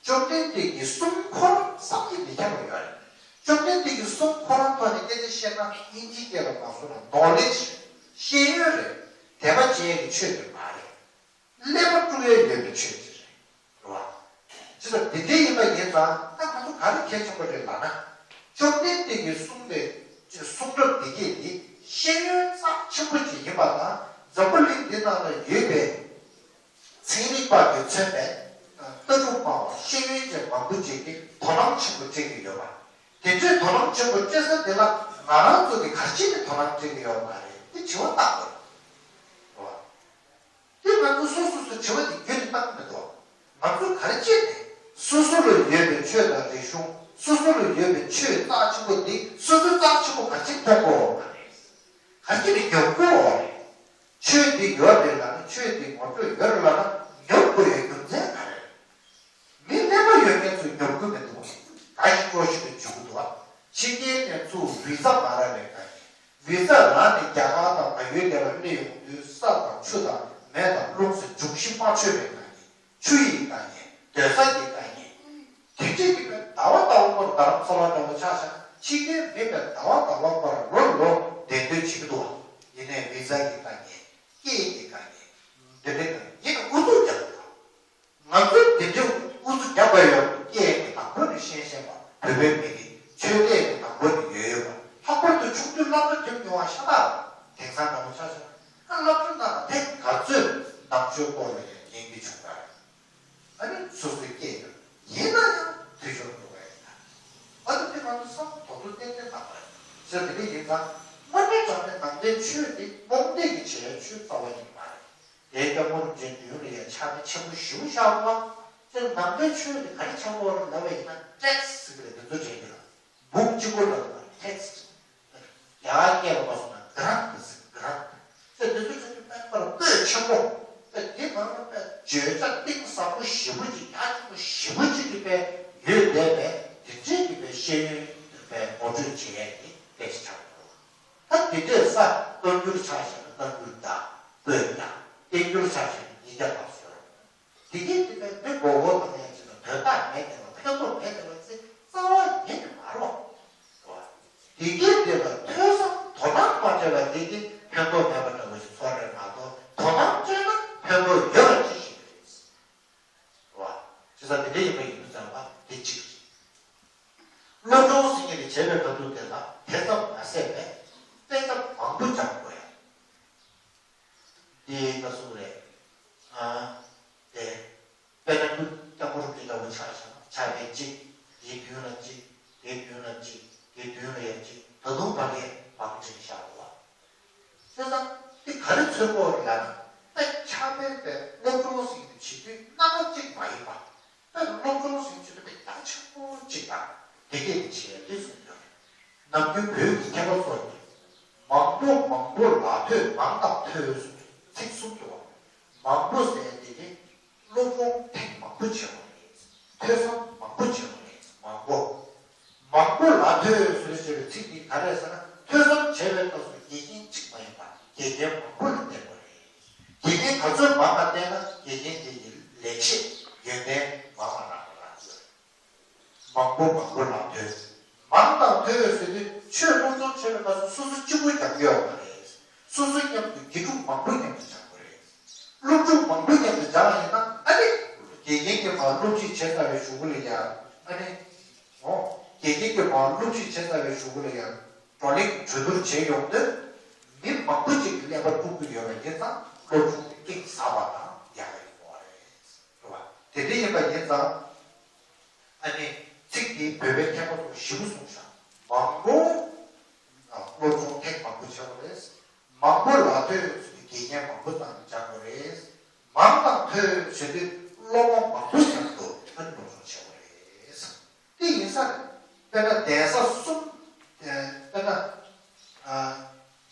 བཅོམ་ལྡན་འདས་ཀྱི་གསུང་ཁོ་རང་བསམ་གྱིས་མི་ཁྱབ་པ་ཡོད་རེད། བཅོམ་ལྡན་འདས་ཀྱི་གསུང་ཁོ་རང་ཐོག་ནས་སྐད་ཆ་བཤད་ན་དབྱིན་ཇིའི་སྐད་ལ་མ་སོང་ན་ནོ་ལེ་ཇི་རེད། ཤེས་ཡོན་རེད། དད་པ་བྱེད་ཡས་ཀྱི་ཆོས་དེ་མ་རེད། ཀླད་པ་དཀྲུག་ཡས་ཡོད་པའི་ཆོས་ཅིག་རེད། རེད་བ། ཇི་ལྟར་དེ་འདྲའི་ཡིན་པ་ཡིན་ཙང་ད་ང་ཚོ་ག་རེ་གལ་ཆེན་པོ་རེད་ལབ་ན། བཅོམ་ལྡན་འདས་ཀྱི་གསུང་དེ་གསུང་རབ་འདི་གས་འདི་ཤེས་ཡོན་རྩ་ཆེན་པོ་ཅིག་ཡིན་པ་དང་། འཛམ་བུ་གླིང་འདི་ནང་ལ་ཡོད་པའི་ཚན་རིག་པ་གིས་མཚོན་པའི་ལྟ་གྲུབ་སྨྲ་བ་ཤེས་ཡོན་ཅན་མང་པོ་ཅིག་གིས་དོ་སྣང་ཆེན་པོ་སྤྲད་ཀྱི་ཡོད་པ། དེ་འདྲའི་དོ་སྣང་ཆེན་པོ་སྤྲད་ས་དེ་ལ་ང་རང་ཚོ་གིས་ག་རེ་བྱས་ནས་དོ་སྣང་སྤྲད་ཀྱི་ཡོད་མ་རེད། དེ་དྲི་བ་བཏང་དགོས་རེད། རེད་བ། དེ་ང་ཚོ་སོ་སོ་སོ་དྲི་བ་དེ་རྒྱུན་དུ་བཏང་མི་འདུག་ང་ཚོ་ག་རེ་བྱས་ནས་སོ་སོ་ལ་ཡོད་པའི་ཆོས་དང་རིག་གཞུང་། སོ་སོ་ལ་ཡོད་པའི་ཆོས་རྩ་ཆེན་པོ་འདི་སོ་སོའི་རྩ་ཆེན་པོ་ག་ཚོད་མཐོང་དགོས་བ་མ་རེད། ག་ཚོད་ནས་ཉོབ་དགོས་བ་རེད། ཆོས་འདི་ཡོད་རེད་ལབ་ན། ཆོས་འདི་ངོ་སྤྲོད་ཡོད་རེད་ལབ་ན་ཉོབ་དགོས་ཡའི་རྒྱུ་མཚན་ག་རེ་རེད། མི་ཀླད་པ་ཡོད་མཁན་ཚོས་ཉོབ་ཀྱི་མི་འདུག་དགའ་ཞིང་སྤྲོ་ཞིང་དུ་འཇུག་གི་འདུག་ཕྱི་རྒྱལ་ནས་ཚུར་བི་ཛ་མ་རག་པའི་དཀའ་ངལ། བི་ཛ་རག་ནས་རྒྱ་གར་དང་བལ་ཡུལ་དེ་ལ་སླེབས་ཡོང་དུས་ས་དང་ཆུ་དང་མེ་དང་རླུང་སོགས་འབྱུང་བཞི་མ་འཕྲོད་པའི་དཀའ་ངལ། ཆུ་ཡི་དཀའ་ངལ། སྡོད་ས་ཀྱི་དཀའ་ངལ། དེ་འདྲས་ཀྱི་བས་ཟླ་བ་ཟླ་བ་བར་རྡ་རམ་ས་ལ་འདྲ་བོ་ཆ་བཞག་ན་ཕྱི་རྒྱལ་མི་བས་ཟླ་བ་ཟླ་བ་བར་ལོ་ལོ་བདེ་སྡོད་བྱེད་ཀྱི་འདུག་ཡིན་ནའི་བི་ཛ་གི་དཀའ་ངལ། སྐད་ཀྱི་དཀའ་ངལ། འདི་འདྲས་དཀའ་ངལ་ཡིན་ན་ཨུ་ཚུགས་རྒྱག་དགོས། ང་ཚོས་དེ་འདྲའི་ཨུ་ཚུགས་རྒྱག་པ་ཡོད། སྐད་ཀྱི་དང་པོ་ནས་ཤེས་ཤེས་པ། བོད་པའི་མི་རིགས་ཆོས་སྐད་ཀྱི་དང་པོ་ནས་ཡོད་ཡོད་པ། ལྷག་པར་དུ་ཆུང་དུས་སློབ་གྲྭ་འགྲིམ་མྱོང་བ་ཤ་སྟག་རེད། དེང་སང་འདྲ་བོ་ཆ་བཞག་ན་སློབ་གྲྭ་ནང་ཐེངས་ག་ཚོད་ནང་ཆོས་སྐོར་ལ་ཉན་གྱི་བྱུང་བ་རེད། ཨ་ནི་སོ་སོའི་སྐད་ཡོད། ཡིན་ན་ཡང་འཐུས་ཤོར་འགྲོ་བ་ཡིན་ན། ཨ་ནི་དེ་ང་ཚོ་བསམ་བློ་དོ་དོ་ཏན་ཏན་བཏང་བ་རེད། ཟེར་དེ་འདྲ་ཡིན་ཙང་དངོས་གནས་དྲང་གནས་ནང་པའི་ཆོས་དེ་རྨོངས་དད་ཀྱི་བྱེད་ཡ་ཆོས་རྩ་བ་ཉིད་མ་རེད། དེའི་སྐྱབས་མགོན་རིན་པོ་ཆེའི་མདུན་ལ་ཡང་ཕྱག་དཔེ་ཆེན་པོ་ཞེ་པོ་བཞག་པ། དེ་ནང་པའི་ཆོས་དེ་ག་རེ་ཆགས་ཀྱི་ཡོད་རེད་ལབ་པ་ཡིན་ན་ཊེག་སི་ཟེར་གྱི་རེད། འདི་ཚོ་བྱས་ཀྱི་ལ་འབུམ་གཅིག་པོ་ལབ་པ་ཊེག་སི། རྒྱ་གར་སྐད་ལ་མ་སོང་ན་གྷ་རན་ཐི་ཟེར། གྷ་རན་ཐི་ཟེར་འདི་ཚོ་བྱས་ཀྱི་དཔེ་པར་པོད་ཆེན་པོ། དཔེ་འདི་ནང་ལ་དཔེ་བརྗོད་བྱ་གཏིང་ཟབ་པོ་ཞེ་པོ་ཅིག་རྒྱ་ཆེན་པོ་ཞེ་པོ་ཅིག་གི་དཔེ་ཡོད་བསྡད་པས། དེ་འདྲས་ཀྱི་དཔེ་ཤེས་ཡོན་དཔེ་ངོ་སྤྲོད་བྱེད་ཡས་ཀྱི་དཔེ་ཞིག་ཆགས་འདུག་ད་དེ་འདྲས་ས་བཀའ་འགྱུར་ཆ་བཞག་ན་བཀའ་འགྱུར་བརྒྱ། པོད་བརྒྱ། བསྟན་འགྱུར་ཆ་བཞག་ན་ཉིས་བརྒྱ་ལྷག་ཡོད་རེད། དེ་གས་དེ་བས་མི་མགོ་སྐོར་བཏང་ཡ་ཅིག་དང་དོན་དག་མེད་བསྡད་པ། ཕན་ཐོགས་མེད་བསྡད་པ་ཚེ་རྩ་བ་ཉིད་ནས་མ་རེད་བ། དེ་གས་དེ་ལ་ཐོས་བསམ་དོ་སྣང་མ་བྱས་པ་དེ་གས་ཕན་ཐོགས་མེད་པ་འདྲ་བོ་ཞིག་ཚོར་རེད་མ་གཏོགས། དོ་སྣང་བྱས་ན་ཕན་ཐོགས་ཡོད་པ་ཅིག་ཞིག་རེད། རེད་བ། བྱས་ཙང་དེ་འདྲ་ཡིན་པ་ཡིན་དུས་ཙམ་པ་དེ་གཅིག་རེད། སློབ་སྦྱོང་ཟེར་མཁན་དེ་བྱས་པའི་སྐབས་དུས་དེ་ལ་དེ་ཙམ་མ་ཟད་པའི་དཔེ་ཆ་མང་པོ་སྦྱང་དགོས་ཡ། འདི་ག་ཟེར་རེད། ཨ། དེ། དཔེར་ན་སྐྱབས་མགོན་རིན་པོ་ཆེ་ལྟ་བུ་ཆ་བཞག་ན་ཕྱག་དཔེ་གཅིག་དེའི་མདུན་ལ་གཅིག་དེའི་མདུན་ལ་གཅིག་དེའི་མདུན་ལ་ཡང་གཅིག་ད་དུང་ཕ་གིར་མང་ཅིག་བཞག་འདུག་བ། བྱས་ཙང་དེ་ག་རེ་མཚོན་གྱི་ཡོད་རེད་ལབ་ན། དཔེ་ཕྱག་དཔེ་དཔེ་སློབ་སྦྱོང་ཟེར་མཁན་དེ་བྱེད་དུས་སྣ་ཁ་གཅིག་མ་ཡིན་པ། དཔེ་སློབ་སྦྱོང་ཟེར་མཁན་དེ་དཔེ་རྒྱ་ཆེན་པོ་གཅིག་དང་དེ་སྐད་དུ་བྱས་ཏེ་གསུངས་ཡོད་རེད། ནམ་རྒྱུན་བོད་ཀྱི་མཁས་པ་ཚོ་གིས་མང་པོ་མང་པོ་ལ་ཐོས་མང་དག་ཐོས་གསུངས་ཚིག་གསུམ་འདུག་བ། མང་པོ་ཟེར་དེ་གིས་སློབ་སྦྱོང་ཐེངས་མང་པོ་བྱས་པ་རེད། ཆེ་ཡོན་ཏན་མང་བ་རང་ལ་རག་ཡོད། མང་པོ་མང་པོ་ལ་ཐོས། མང་དང་ཐོས་ཟེར་དུས་ཆོས་སློབ་སྦྱོང་བྱེད་པའི་སྐབས་སུ་སོ་སོ་གཅིག་པུ་ཀྱང་ཡོད་མ་རེད། སོ་སོ་མཉམ་དུ་དགེ་ཕྲུག་མང་པོ་མཉམ་དུ་སྦྱང་དགོས་རེད། སློབ་ཕྲུག་མང་པོ་མཉམ་དུ་སྦྱངས་ཡིན་ན་ཨ་ནི། དགེ་རྒན་གྱིས་མར་སློབ་ཁྲིད་བྱེད་ཚར་བའི་གཞུག་གུ་ལ་ཡང་ཨ་ནི། འོ། དགེ་རྒན་གྱིས་མར་སློབ་ཁྲིད་བྱེད་ཚར་བའི་གཞུག་གུ་ལ་ཡང་བགྲོ་གླེང་གྲོས་བསྡུར་བྱེད་ཡོང་དུས། མི་མང་པོ་ཅིག་གིས་ཀླད་པ་དཀྲུག་གི་ཡོད་པ་ཡིན་ཙང་སློབ་སྦྱོང་དེ་གཏིང་ཟབ་པ་དང་ཡག་པ་ཡོང་བ་རེད། རེད་བ། དེ་འདྲ་ཡིན་པ་ཡིན་ཙང་། ཨ་ནི། ཚིག་འདི་བོད་པའི་མཁས་པ་ཚོས་ཞིབ་པོ་གསུངས་ཤག་མང་པོ། ཨ། སློབ་སྦྱོང་ཐེངས་མང་པོ་བྱེད་པ་རེད། མང་པོ་ལ་ཐོས་ཟེར་དུས་དགེ་རྒན་མང་པོ་ཙམ་སྦྱང་དགོས་རེད། མང་དང་ཐོས་ཟེར་དུས་སློབ་མ་མང་པོ་མཉམ་དུ་ཨ་ནི་སློབ་སྦྱོང་བྱེད་དགོས་རེད། དེ་ཡིན་ས་རེད། དཔེར་ན་གདན་ས་གསུམ། ཨ། དཔེར་ན། ཨ།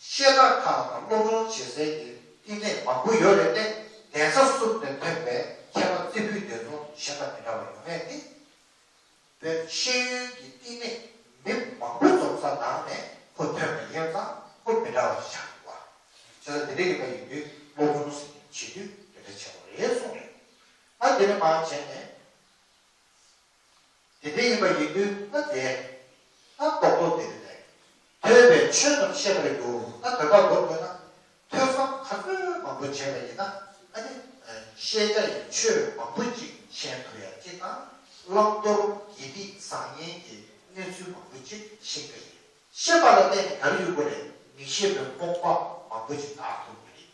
བཤད་གྲྭ་ཁག་དང་སློབ་སྦྱོང་བྱེད་སའི་གི་བསྟི་གནས་མང་པོ་ཡོད་རེད་དེ། གདན་ས་གསུམ་ནས་ཐོན་པའི་མཁས་པ་རྩེ་ཕུད་དེ་ཚོ་གཞན་དང་མི་འདྲ་བ་ཡོང་ངེས་ཏེ། བོད་ཤེས་ཡོན་གྱི་བསྟི་གནས་མི་མང་པོ་འཛོམས་ས་ནང་ནས་ཁོ་ཐོན་པ་ཡིན་ཙང་ཁོ་མི་འདྲ་བ་ཞིག་ཆགས་འདུག་བ། བྱས་ཙང་དེ་འདྲ་ཡིན་པ་ཡིན་དུས་སློབ་སྦྱོང་ཟེར་མཁན་བྱེད་དུས་དེ་འདྲ་བྱེད་དགོས་རེད་གསུངས་རེད། ཨ། དེ་ནས་མར་བྱས་ནས། དེ་འདྲ་ཡིན་པ་ཡིན་དུས་ན་དེ། ན་རྡོག་རྡོག་དེ་རེད་དེ། ཐོས་པས་ཆོས་རྣམས་ཤེས་པར་འགྱུར། ན་དོན་དག་མདོར་བསྡུས་ན། ཐོས་བསམ་ག་ཚོད་མང་པོ་བྱས་པ་ཡིན་ན། ཨ་ནི། ཤེས་བྱ་ཡི་ཆོས་མང་པོ་ཅིག་ཤེས་ཐུབ་ཡ་གཅིག་དང་། བླང་དོར་དགེ་སྡིག་བཟང་ངན་གྱི་གནས་ཚུལ་མང་པོ་ཅིག་ཤེས་ཀྱི་རེད། ཤེས་པ་ལ་བརྟེན་ནས་ག་རེ་ཡོང་གི་རེད། མི་ཤེས་པའི་རྨོངས་པ་མང་པོ་ཅིག་དག་ཐུབ་ཀྱི་རེད།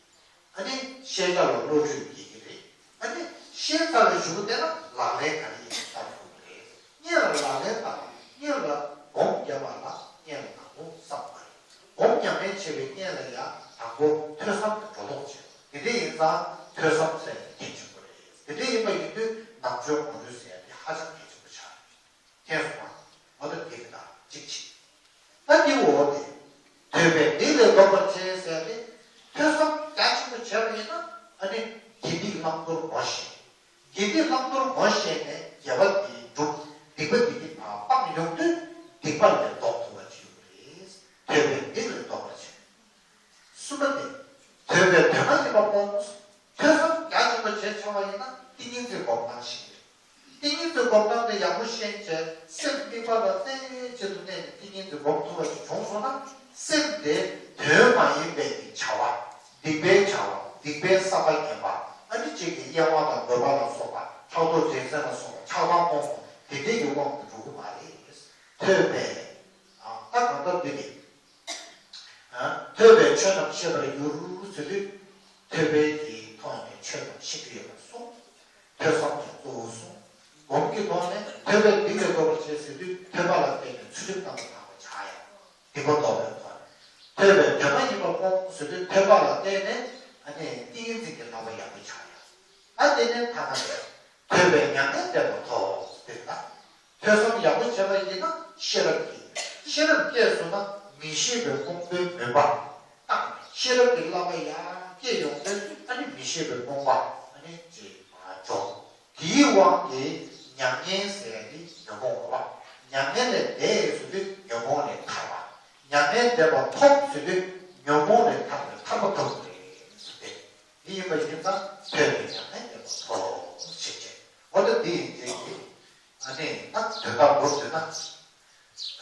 ཨ་ནི་ཤེས་བྱ་ལ་བློ་གྲོས་སྐྱེ་གི་རེད། ཨ་ནི་ཤེས་ཚར་བའི་གཞུག་གུ་དེ་ལ་ལག་ལེན་ག་རེ་ཡིན་བསྟར་དགོས་ཀྱི་རེད། སྔོན་ལ་ལག་ལེན་བསྟར། སྔོན་ལ་སྒོམ་རྒྱབ་པ་ལ་སྔོན་ལ་དང་པོ་བསམ་པ་རེད། སྒོམ་ཉམས་ལེན་བྱེད་པའི་སྔོན་ལ་ཡང་དང་པོ་ཐོས་བསམ་དང་སྒྲོ་འདོགས་བྱེད། དེ་འདྲ་ཡིན་ཙང་ཐོས་བསམ་ཟེར་ནས་གཏན་ཆེན་པོ་རེད། དེ་འདྲ་ཡིན་པ་ཡིན་དུས་ནང་ཆོས་ངོ་སྤྲོད་ཟེར་ཡ་དེ་ཧ་ཅང་གལ་ཆེན་པོ་ཆགས་རེད། མཁྱེན་སོང་ང་། འོ་ད་འདི་གི་ད་གཅིག་བྱེད། ད་འདི་འོ་དེ། ཐོས་པས་སྡིག་ལས་ལྡོག་པར་བྱེད་ཟེར་ཏེ། ཐོས་བསམ་རྒྱ་ཆེན་པོ་བྱས་པ་ཡིན་ན་ཨ་ནི་དགེ་སྡིག་བླང་དོར་ངོ་ཤེས། དགེ་སྡིག་བླང་དོར་ངོ་ཤེས་ནས་དགེ་བ་དེ་སྒྲུབ། སྡིག་པ་དེ་གི་ཕར་སྤང་ཡོང་དུས་སྡིག་པ་ལས་ལྡོག་ཐུབ་པ་ཅིག་ཡོང་གི་རེད། ཐོས་པས་སྡིག་ལས་ལྡོག་པར་བྱེད། གསུམ་པ་དེ། ཐོས་པས་དོན་མ་ཡིན་པ་སྤོང་། ཐོས་བསམ་རྒྱ་ཆེན་པོ་བྱས་ཆོག་པ་ཡིན་ན་ཏིང་ངེ་འཛིན་སྒོམ་སྟངས་ཤིག་རེད། ཏིང་ངེ་འཛིན་སྒོམ་སྟངས་དེ་ཡག་པོ་ཤེས་བྱས་སེམས་དམིགས་པ་ལ་རྩེ་གཅིག་ཏུ་གནས་ནས་ཏིང་ངེ་འཛིན་སྒོམ་ཐུབ་པ་ཞིག་བྱུང་སོང་ན་སེམས་དེ་དོན་མ་ཡིན་པའི་གི་བྱ་བ། སྡིག་པའི་བྱ་བ། སྡིག་པའི་བསམ་པ་ངན་པ། ཨ་ནི་གཅིག་གི་གཡེང་བ་དང་འདོད་པ་ལ་སོགས་པ་ཕྲག་དོག་འགྲན་སེམས་ལ་སོགས་པ་ཆགས་སྡང་རྨོངས་པ་དེ་འདྲའི་གི་དབང་དུ་འགྲོ་གི་མ་རེད། ཐོས་པས། ཨ། ད་གང་ལྟར་འདི་ནི། ཨ། ཐོས་པས་ཆོས་རྣམས་ཤེས་པར་འགྱུར་ཟེར་དུས། ཐོས་པའི་གི་ཐོག་ནས་ཆོས་རྣམས་ཤེས་ཀྱི་ཡོད་པར་གསུངས། ཐོས་བསམ་གྱིས་གཙོ་བོར་གསུངས། སྒོམ་གྱི་ཐོག་ནས་ཐོས་པས་སྡིག་ལས་ལྡོག་པར་བྱེད་ཟེར་དུས་ཐོས་པ་ལ་བརྟེན་ནས་ཚུལ་ཁྲིམས་རྣམ་པར་དག་པ་བྱ་ཡ། སྡིག་པ་ལྡོག་པའི་ཐོག་ནས། ཐོས་པས་དོན་མ་ཡིན་པ་སྤོང་ཟེར་དུས་ཐོས་པ་ལ་བརྟེན་ནས་ཨ་ནི་ཏིང་ངེ་འཛིན་གྱི་བསླབ་པ་ཡག་པོ་བྱ་ཡ། ཨ་དེ་ནས་ཐ་ན་ཐོས་པས་མྱ་ངན་འདས་པ་ཐོབ་ཟེར་ད། ཐོས་བསམ་ཡག་པོ་བྱས་པ་ཡིན་ན་ཤེས་རབ་སྐྱེ། ཤེས་རབ་སྐྱེས་སོང་ན་མི་ཤེས་པའི་རྨོངས་པའི་མུན་པ་དང་ཤེས་རབ་ཀྱི་བསླབ་པ་ཡར་སྐྱེས་ཡོང་དུས་ཨ་ནི་མི་ཤེས་པའི་རྨོངས་པ་ཨ་ནི་ཅིག་མར་འཇོམས། དེའི་དབང་གིས་མྱ་ངན་ཟེར་ཡ་ནི་ཉོན་མོངས་པ། མྱ་ངན་ལས་འདས་ཟེར་དུས་ཉོན་མོངས་ལས་ཐར་བ། མྱ་ངན་འདས་པ་ཐོབ་ཟེར་དུས་ཉོན་མོངས་ལས་ཐར་བའི་ཐར་པ་ཐོབ་པ་རེད་ཟེར་ཏེ། དེ་ཡིན་པ་ཡིན་ཙང་ཐོས་པས་མྱ་ངན་འདས་པ་ཐོབ་ཟེར་བྱས། འོ་ད་འདི་ཡིན་ཏེ། ཨ་ནི་ད་དོན་དག་མདོར་བསྡུས་ན།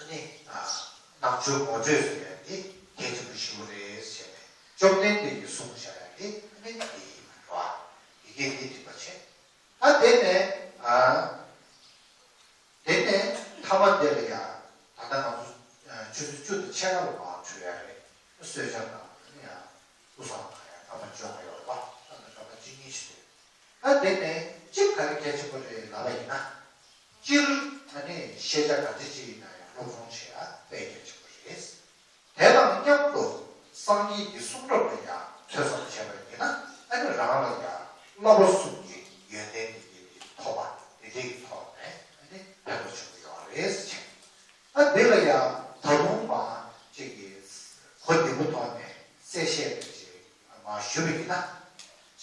ཨ་ནི་ནང་ཆོས་ངོ་སྤྲོད་ཟེར་ཡ་དེ་གལ་ཆེན་པོ་ཞིག་རེད་ཟེར་ནས་བཅོམ་ལྡན་འདས་ཀྱིས་གསུངས་བཞག་ཡ་དེ་ཨ་ནི་འདི་ཡིན་པ་རེད་བ། ཡི་གེ་འདི་འགྲིག་པ་བྱས། ཨ་དེ་ནས་ཨ། དེ་ནས་ཐ་མ་དེ་ལ་ཡ་ད་ལྟ་ང་ཚོ་ཆུ་ཚོད་བཅུ་དང་ཕྱེད་ཀ་ལ་མར་གྲོལ་ཡ་རེད། གསོལ་ཇ་དང་ཨ་ནི་ཡ་སྐུ་གསུང་ཐུགས་ཡ་སྐར་མ་བཅོ་ལྔ་ཡོད་རེད་བ། ཨ་ནི་སྐར་མ་བཅུ་གཉིས་ཤིག་རེད། ད་དེ་ནས་གཅིག་ག་རེ་གལ་ཆེན་པོ་རེད་ལབ་པ་ཡིན་ན། སྤྱིར་ཨ་ནི་ཤེས་བྱ་ག་འདྲ་ཅིག་ཡིན་ན་ཡང་སློབ་སྦྱོང་བྱེད་ཡ་དཔེ་གལ་ཆེན་པོ་རེད། དེ་དང་མཉམ་དུ་སངས་རྒྱས་ཀྱི་གསུང་རབ་ལ་ཡང་ཐོས་བསམ་བྱས་པ་ཡིན་ན་ཨ་ནི་རང་ལ་ཡང་བསླབ་པ་གསུམ་གྱི་ཡོན་ཏན་དེ་གའི་ཐོབ་པ་དེ་འདྲའི་ཐོག་ནས་ཨ་ནི་ཕན་ཐོགས་ཆེན་པོ་ཡོད་རེད་ཟེར་བྱས། ཨ་འདི་ལ་ཡང་ད་དུང་མ་གཅིག་གིས་གོ་བདེ་པོ་ཐོག་ནས་གསལ་བཤད་རེ་ཞིག་མར་ཞུ་བ་ཡིན་ན།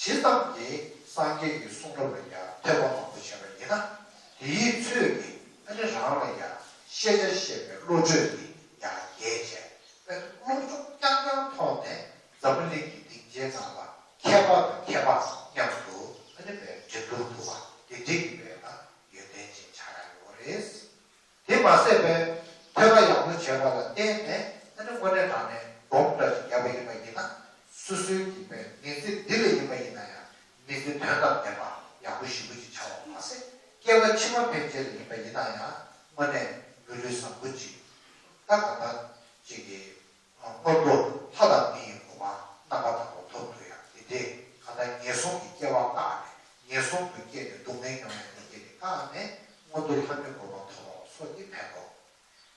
ཇི་ཙམ་གྱིས་སངས་རྒྱས་ཀྱི་གསུང་རབ་ལ་ཡང་ཐོས་པ་མང་པོ་བྱས་པ་ཡིན་ན། དེའི་ཚོད་ཀྱིས་ཨ་ནི་རང་ལ་ཡང་ཤེས་བྱ་ཤེས་པའི་བློ་གྲོས་དེ་ཡང་རྒྱས་བྱས། དཔེ་སློབ་སྦྱོང་རྐྱང་རྐྱང་ཐོག་ནས་འཛམ་བུ་གླིང་གི་སྡིངས་ཆའི་ནང་ལ་མཁས་པ་དང་མཁས་པ་མཉམ་དུ་ཨ་ནི་དཔེ་འབྲེལ་ འགྲུབ་ཐུབ་པ་དེ་འདྲའི་གི་བའི་ན་ཡོན་ཏན་ཅན་ཆགས་ཡ་ཡོད་རེད། དེ་མ་ཟད་པའི་ཐོས་པ་ཡག་པོ་བྱས་པ་ལ་བརྟེན་ནས་ཨ་ནི་དངོས་གནས་དྲང་གནས་སྒོམ་འདྲ་ཞིག་བརྒྱབ་པ་ཡིན་པ་ཡིན་ན་སོ་སོའི་གི་པའི་མི་ཚེ་འདི་ལ་ཡིན་པ་ཡིན་ན་ཡང་མི་ཚེ་དོན་དང་ལྡན་པ་ཡག་པོ་ཞེ་པོ་ཅིག་ཆགས་པ་མ་ཟད་སྐྱེ་བ་ཕྱི་མ་ཕན་ཆད་ལ་ཡིན་པ་ཡིན་ན་ཡང་དངོས་གནས་མི་ལུས་བཟང་པོ་ཅིག་ད་ག་ད་ཅིག་གི་སྔོན་དུ་ལྷ་དང་མི་ཡི་གོ་འཕང་རྣམ་པར་དག་པ་ཐོབ་ཐུབ་ཡག་དེ་དེ་གང་ལྟར་ངན་སོང་གི་སྐྱེ་བ་བཀག་ནས་ངན་སོང་དུ་སྐྱེས་ནས་སྡུག་བསྔལ་མྱོང་ཡག་དེ་སྐྱེས་ནས་བཀག་ནས་མངོན་མཐོ་ལྷ་མིའི་གོ་འཕང་ཐོབ་པ་སོགས་ཀྱི་ཕན་ཐོགས།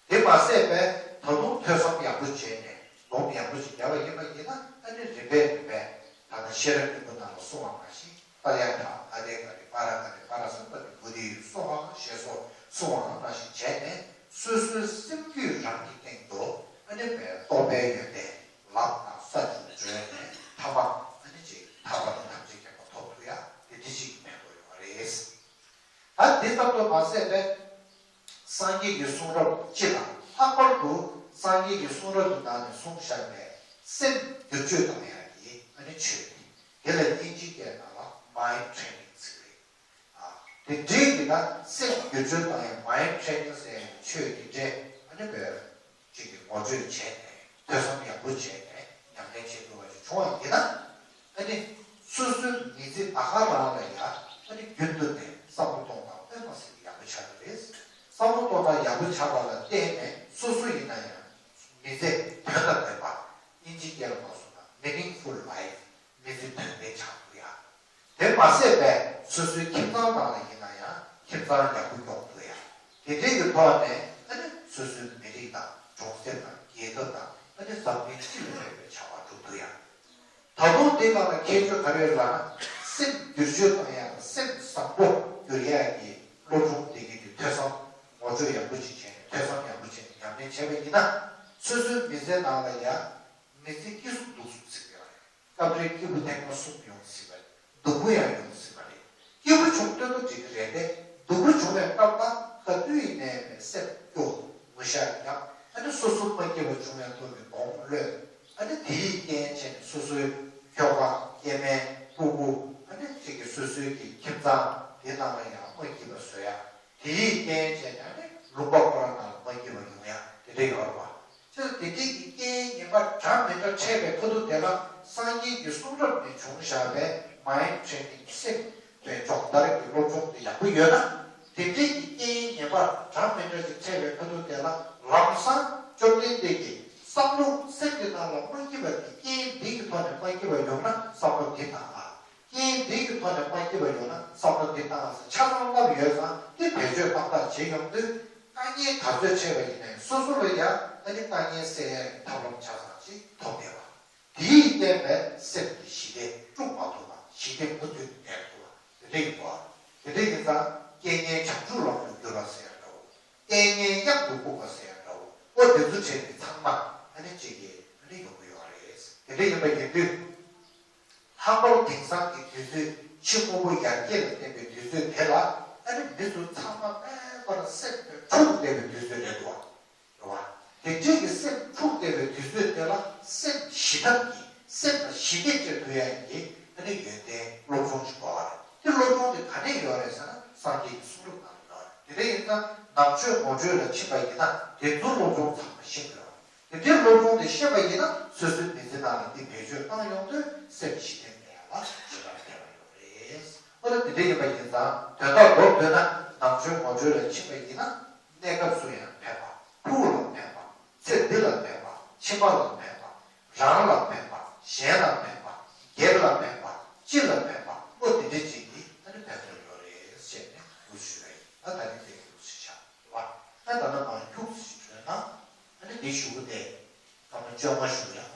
དེ་མ་ཟད་པས་ད་དུང་ཐོས་བསམ་ཡག་པོ་བྱས་ནས་སྒོམ་ཡག་པོ་ཞིག་བརྒྱབ་པ་ཡིན་པ་ཡིན་ན་ཨ་ནི་རིམ་པས་རིམ་པས་ད་ལྟ་ཤེས་རབ་སྙིང་པོ་ནང་ལ་གསུངས་པ་ནང་བཞིན། པྲ་ཡ་ཐ་ཨ་རེ་ཀ་རེ་པ་ར་ཀ་རེ་པ་ར་སམ་པ་ཏི་བོ་དྷི་སོ་ཧ་ཞེས་སོགས་གསུངས་པ་ནང་བཞིན་བྱས་ནས་སོ་སོའི་སེམས་རྒྱུད་རང་གི་སྟེང་དུ་ཨ་ནི་བའི་རྟོགས་པའི་ཡོན་ཏན་ལམ་དང་ས་བཅུ་བགྲོད་ནས་ཐ་མ་ཨ་ནི་ཅིག་ཐར་པ་དང་ཐམས་ཅད་མཁྱེན་པ་ཐོབ་ཐུབ་ཡ་དེ་འདྲ་ཞིག་གི་ཕན་ཐོགས་ཡོད་པ་རེད། ད་འདི་ཙམ་དུ་མ་ཟད་པས། སངས་རྒྱས་ཀྱི་གསུང་རབ་སྤྱི་དང་ལྷག་པར་དུ་སངས་རྒྱས་ཀྱི་གསུང་རབ་ཀྱི་ནང་ནས་གསུངས་བཞག་པའི་སེམས་བསྒྱུར་བཅོས་གཏོང་ཡག་གི་ཨ་ནི་ཆོས་དེ། དེ་ལ་དབྱིན་ཇིའི་སྐད་ནང་ལ་mind training ཟེར་བས། དེ་འདྲའི་གི་ན་སེམས་བསྒྱུར་བཅོས་གཏོང་ཡག་mind training ཟེར་ཡག་ཆོས་དེ་འདྲའི་ཨ་ནི་བོད་ཅིག་གི་ངོ་སྤྲོད་བྱས་ནས་ཐོས་བསམ་ཡག་པོ་བྱས་ནས་ཉམས་ལེན་བྱེད་དགོས་པ་ཞིག་བྱུང་བ་ཡིན་ན། ཨ་ནི་སོ་སོའི་མི་ཚེ་ད་ག་རང་ལ་ཡ་ཨ་ནི་རྒྱུན་དུ་ནས་བསམ་བློ་གཏོང་སྟངས་དཔེ་མ་སྲིད་པའི་ཡག་པོ་ཆགས་ཀྱི་རེད། བསམ་བློ་གཏོང་སྟངས་ཡག་པོ་ཆགས་པ་ལ་བརྟེན་ནས་སོ་སོ་ཡིན་ན་ཡང་མི་ཚེ་དོན་དང་ལྡན་པ་དབྱིན་ཇིའི་སྐད་ལ་མ་སོང་ན་meaningful life མི་ཚེ་དོན་ལྡན་ཆགས་ཐུབ་ཡ། དེ་མ་ཟད་པས་སོ་སོའི་ཁྱིམ་ཚང་ནང་ལ་ཡིན་ན་ཡང་ཁྱིམ་ཚང་ཡག་པོ་སྐྱོང་ཐུབ་ཡ། དེ་འདྲའི་གི་ཐོག་ནས་ཨ་ནི་སོ་སོའི་མི་རིགས་དང་གྲོང་གསེབ་དང་རྒྱལ་ཁབ་དང་ཨ་ནི་འཛམ་གླིང་སྤྱི་ལ་ཕན་པའི་བྱ་བ་སྒྲུབ་ཐུབ་ཡ། ད་དུང་འདི་ནང་ལ་ཁྱད་ཆོས་ག་རེ་ཡོད་ལབ་ན་སེམས་བསྒྱུར་བཅོས་གཏོང་ཡ་དང་སེམས་བཟང་པོ་བསྒྱུར་ཡ་གི་སློབ་སྦྱོང་འདི་གི་དུས་ཐོས་བསམ་ངོ་སྤྲོད་ཡག་པོ་ཅིག་བྱས་ནས་ཐོས་བསམ་ཡག་པོ་བྱས་ནས་ཉམས་ལེན་བྱས་པ་ཡིན་ན་སོ་སོའི་མི་ཚེ་ནང་ལ་ཡ་མི་ཚེ་སྐྱིད་སུ་སྡུག་སུ་ཟེར་གི་ཡོད་རེད། སྐབས་རེ་སྐྱིད་པོ་ཐེངས་མ་གསུམ་ཡོང་སྲིད་པ་རེད། སྡུག་པོ་ཡང་ཡོང་སྲིད་པ་རེད། སྐྱིད་པོ་བྱུང་སྟོན་ཐོག་འགྲིག་གི་རེད་དེ། སྡུག་པོ་བྱུང་བའི་སྐབས་ལ་ག་དུས་ཡིན་ནའི་བའི་སེམས་སྐྱོ་ངུ་ཤ་རྒྱག་ཨ་ནི་སོ་སོ་མ་སྐྱིད་པ་བྱུང་བའི་ཐོག་གི་གདོང་གློད། ཨ་ནི་དེ་ཡི་རྐྱེན་བྱས་ནས་སོ་སོའི་ཁྱོ་ག་སྐྱེ་དམན་སྤུ་གུ་ཨ་ནི་གཅིག་གི་སོ་སོའི་གི་ཁྱིམ་ཚང་དེ་ནང་ལ་ཡང་མ་སྐྱིད་པ་བཟོ་ཡ། དེ་ཡི་རྐྱེན་བྱས་ནས་ཨ་ནི་ལུང་པ་ཁོ་རང་ནང་ལ་མ་སྐྱིད་པ་ཡོང་ཡ་དེ་འདྲ་ཡོད་རེད་བ། ཅེས་དེ་འདྲའི་གི་རྐྱེན་ངན་པ་འདྲ་མི་འདྲ་འཕྲད་པའི་ཁ་ཐུག་དེ་ལ་སངས་རྒྱས་ཀྱི་གསུང་རབ་ནས་བྱུང་བཞག་པའི་mind training སེམས་པའི་སྦྱོང་བརྡར་གྱི་སློབ་སྦྱོང་དེ་ཡག་པོ་ཡོད་ན། དེ་འདྲའི་གི་རྐྱེན་ངན་པ་འདྲ་མི་འདྲ་ཞིག་འཕྲད་པའི་ཁ་ཐུག་དེ་ལ་ལམ་སང་བཅོམ་ལྡན་འདས་ཀྱིས་བསམ་བློ་སེམས་ཀྱི་ནང་ལ་མ་སྐྱིད་པ་དེ་རྐྱེན་འདི་གི་ཐོག་ནས་མ་སྐྱིད་པ་ཡོང་ན་བསམ་བློ་འདི་བཏང་ཨ། རྐྱེན་འདི་གི་ཐོག་ནས་མ་སྐྱིད་པ་ཡོང་ན་བསམ་བློ་འདི་བཏང་ཨ་ཟེར་ཆ་ཚང་བསླབ་ཡོད་ཙང་དེ་བེད་སྤྱོད་ཏག་ཏག་བྱེད་ཡོང་དུས། དཀའ་ངལ་ག་ཚོད་འཕྲད་པ་ཡིན་ནའི་སོ་སོ་ལ་ཡང་ཨ་ནི་དཀའ་ངལ་སེལ་ཡག་གི་ཐབས་ལམ་ཆ་ཚང་ཅིག་ཐོབ་བསྡད་པ། དེས་བརྟེན་པའི་སེམས་ཀྱི་ཞི་བདེ་དཀྲུག་མ་ཐུབ་པ་ཞི་བདེ་མུ་མཐུད་དུ་གནས་ཐུབ་པ་དེ་འདྲ་ཡིན་པ། དེ་འདྲ་ཡིན་ཙང་རྐྱེན་ངན་བྱང་ཆུབ་ལམ་དུ་བསྒྱུར་བ་ཟེར་ཡག་འདྲ་བོ། རྐྱེན་ངན་གཡང་དུ་སྤུངས་པ་ཟེར་ཡག་འདྲ་བོ། འོ་དེ་ཚོ་བྱས་ཏེ་ཚང་མ་ཨ་ནི་གཅིག་གིས་ཨ་ནི་ཡོང་གི་ཡོད་རེད། དེ་འདྲ་ཡིན་པ་ཡིན་དུས། ལྷག་པར་དེང་སང་གི་དུས་ཚོད་ཕྱི་དངོས་པོ་ཡར་རྒྱས་ལ་བརྟེན་པའི་དུས་ཚོད་དེ་ལ་ཨ་ནི་མི་ཚོ་ཚང་མ་དཔེ་པར་སེམས་དཔེ་འཁྲུག་བསྡད་པའི་དུས་ཚོད་རེད་འདུག་བ། རེད་བ། དེ་འདྲའི་གི་སེམས་འཁྲུག་བསྡད་པའི་དུས་ཚོད་དེ་ལ་སེམས་ཞི་ཐབས་ཀྱི་སེམས་ལ་ཞི་བདེ་སྐྱེ་ཐུབ་ཡ་ཡི་ཨ་ནི་ཡོན་ཏན་སློབ་སྦྱོང་ཞིག་དགོས་པ་རེད། དེ་སློབ་སྦྱོང་དེ་ག་ནས་ཡོད་རེད་ཟེར་ན་སངས་རྒྱས་ཀྱི་གསུང་རབ་ནང་ལ་ཡོད་རེད། དེ་འདྲ་ཡིན་ཙང་ནང་ཆོས་ངོ་སྤྲོད་ལ་ཕྱིན་པ་ཡིན་ན་དེ་ཚོ་སློབ་སྦྱོང་ཚང་མ་ཤེས་དགོས་པ་རེད། དེ་འདྲའི་སློབ་སྦྱོང་དེ་ཤེས་པ་ཡིན་ན་སོ་སོའི་མི་ཚེ་ནང་ལ་འདི་བེད་སྤྱོད་བཏང་ཡོང་དུས་སེམས་ཞི་བདེ་མེད་ལ་ཞི་བར་ཐེབས་པ་ཡོད་རེད། འོ་ན་དེ་འདྲ་ཡིན་པ་ཡིན་ཙང་དོན་དག་མདོར་བསྡུས་ན་ནང་ཆོས་ངོ་སྤྲོད་ལ་ཕྱིན་པ་ཡིན་ན་གནས་སྐབས་སུ་ཡང་ཕན་པ། ཕྲུ་གུ་ལ་ཕན་པ། ཚེ་འདི་ལ་ཕན་པ། ཕྱི་མ་ལ་ཕན་པ། རང་ལ་ཕན་པ། གཞན་ལ་ཕན་པ། སྒེར་ལ་ཕན་པ། སྤྱི་ལ་ཕན་པ། འོ་དེ་འདྲ་ཅིག་གིས་ཨ་ནི་ཕན་ཐོགས་ཡོད་རེད་ཟེར་ནས་འུ་ཆོས་ལ་ཡིན་ན་ད་ནི་དེ་འུ་ཆོས་བྱ་བ། ཨ་ད་ནི་མར་ཁྱུག་ཙམ་ཞིག་བྲོས་ན་ཨ་ནི་འདི་ཞུ་གི་དེ་སྐར་མ་བཅོ་ལྔ་བཞུགས་ཡ་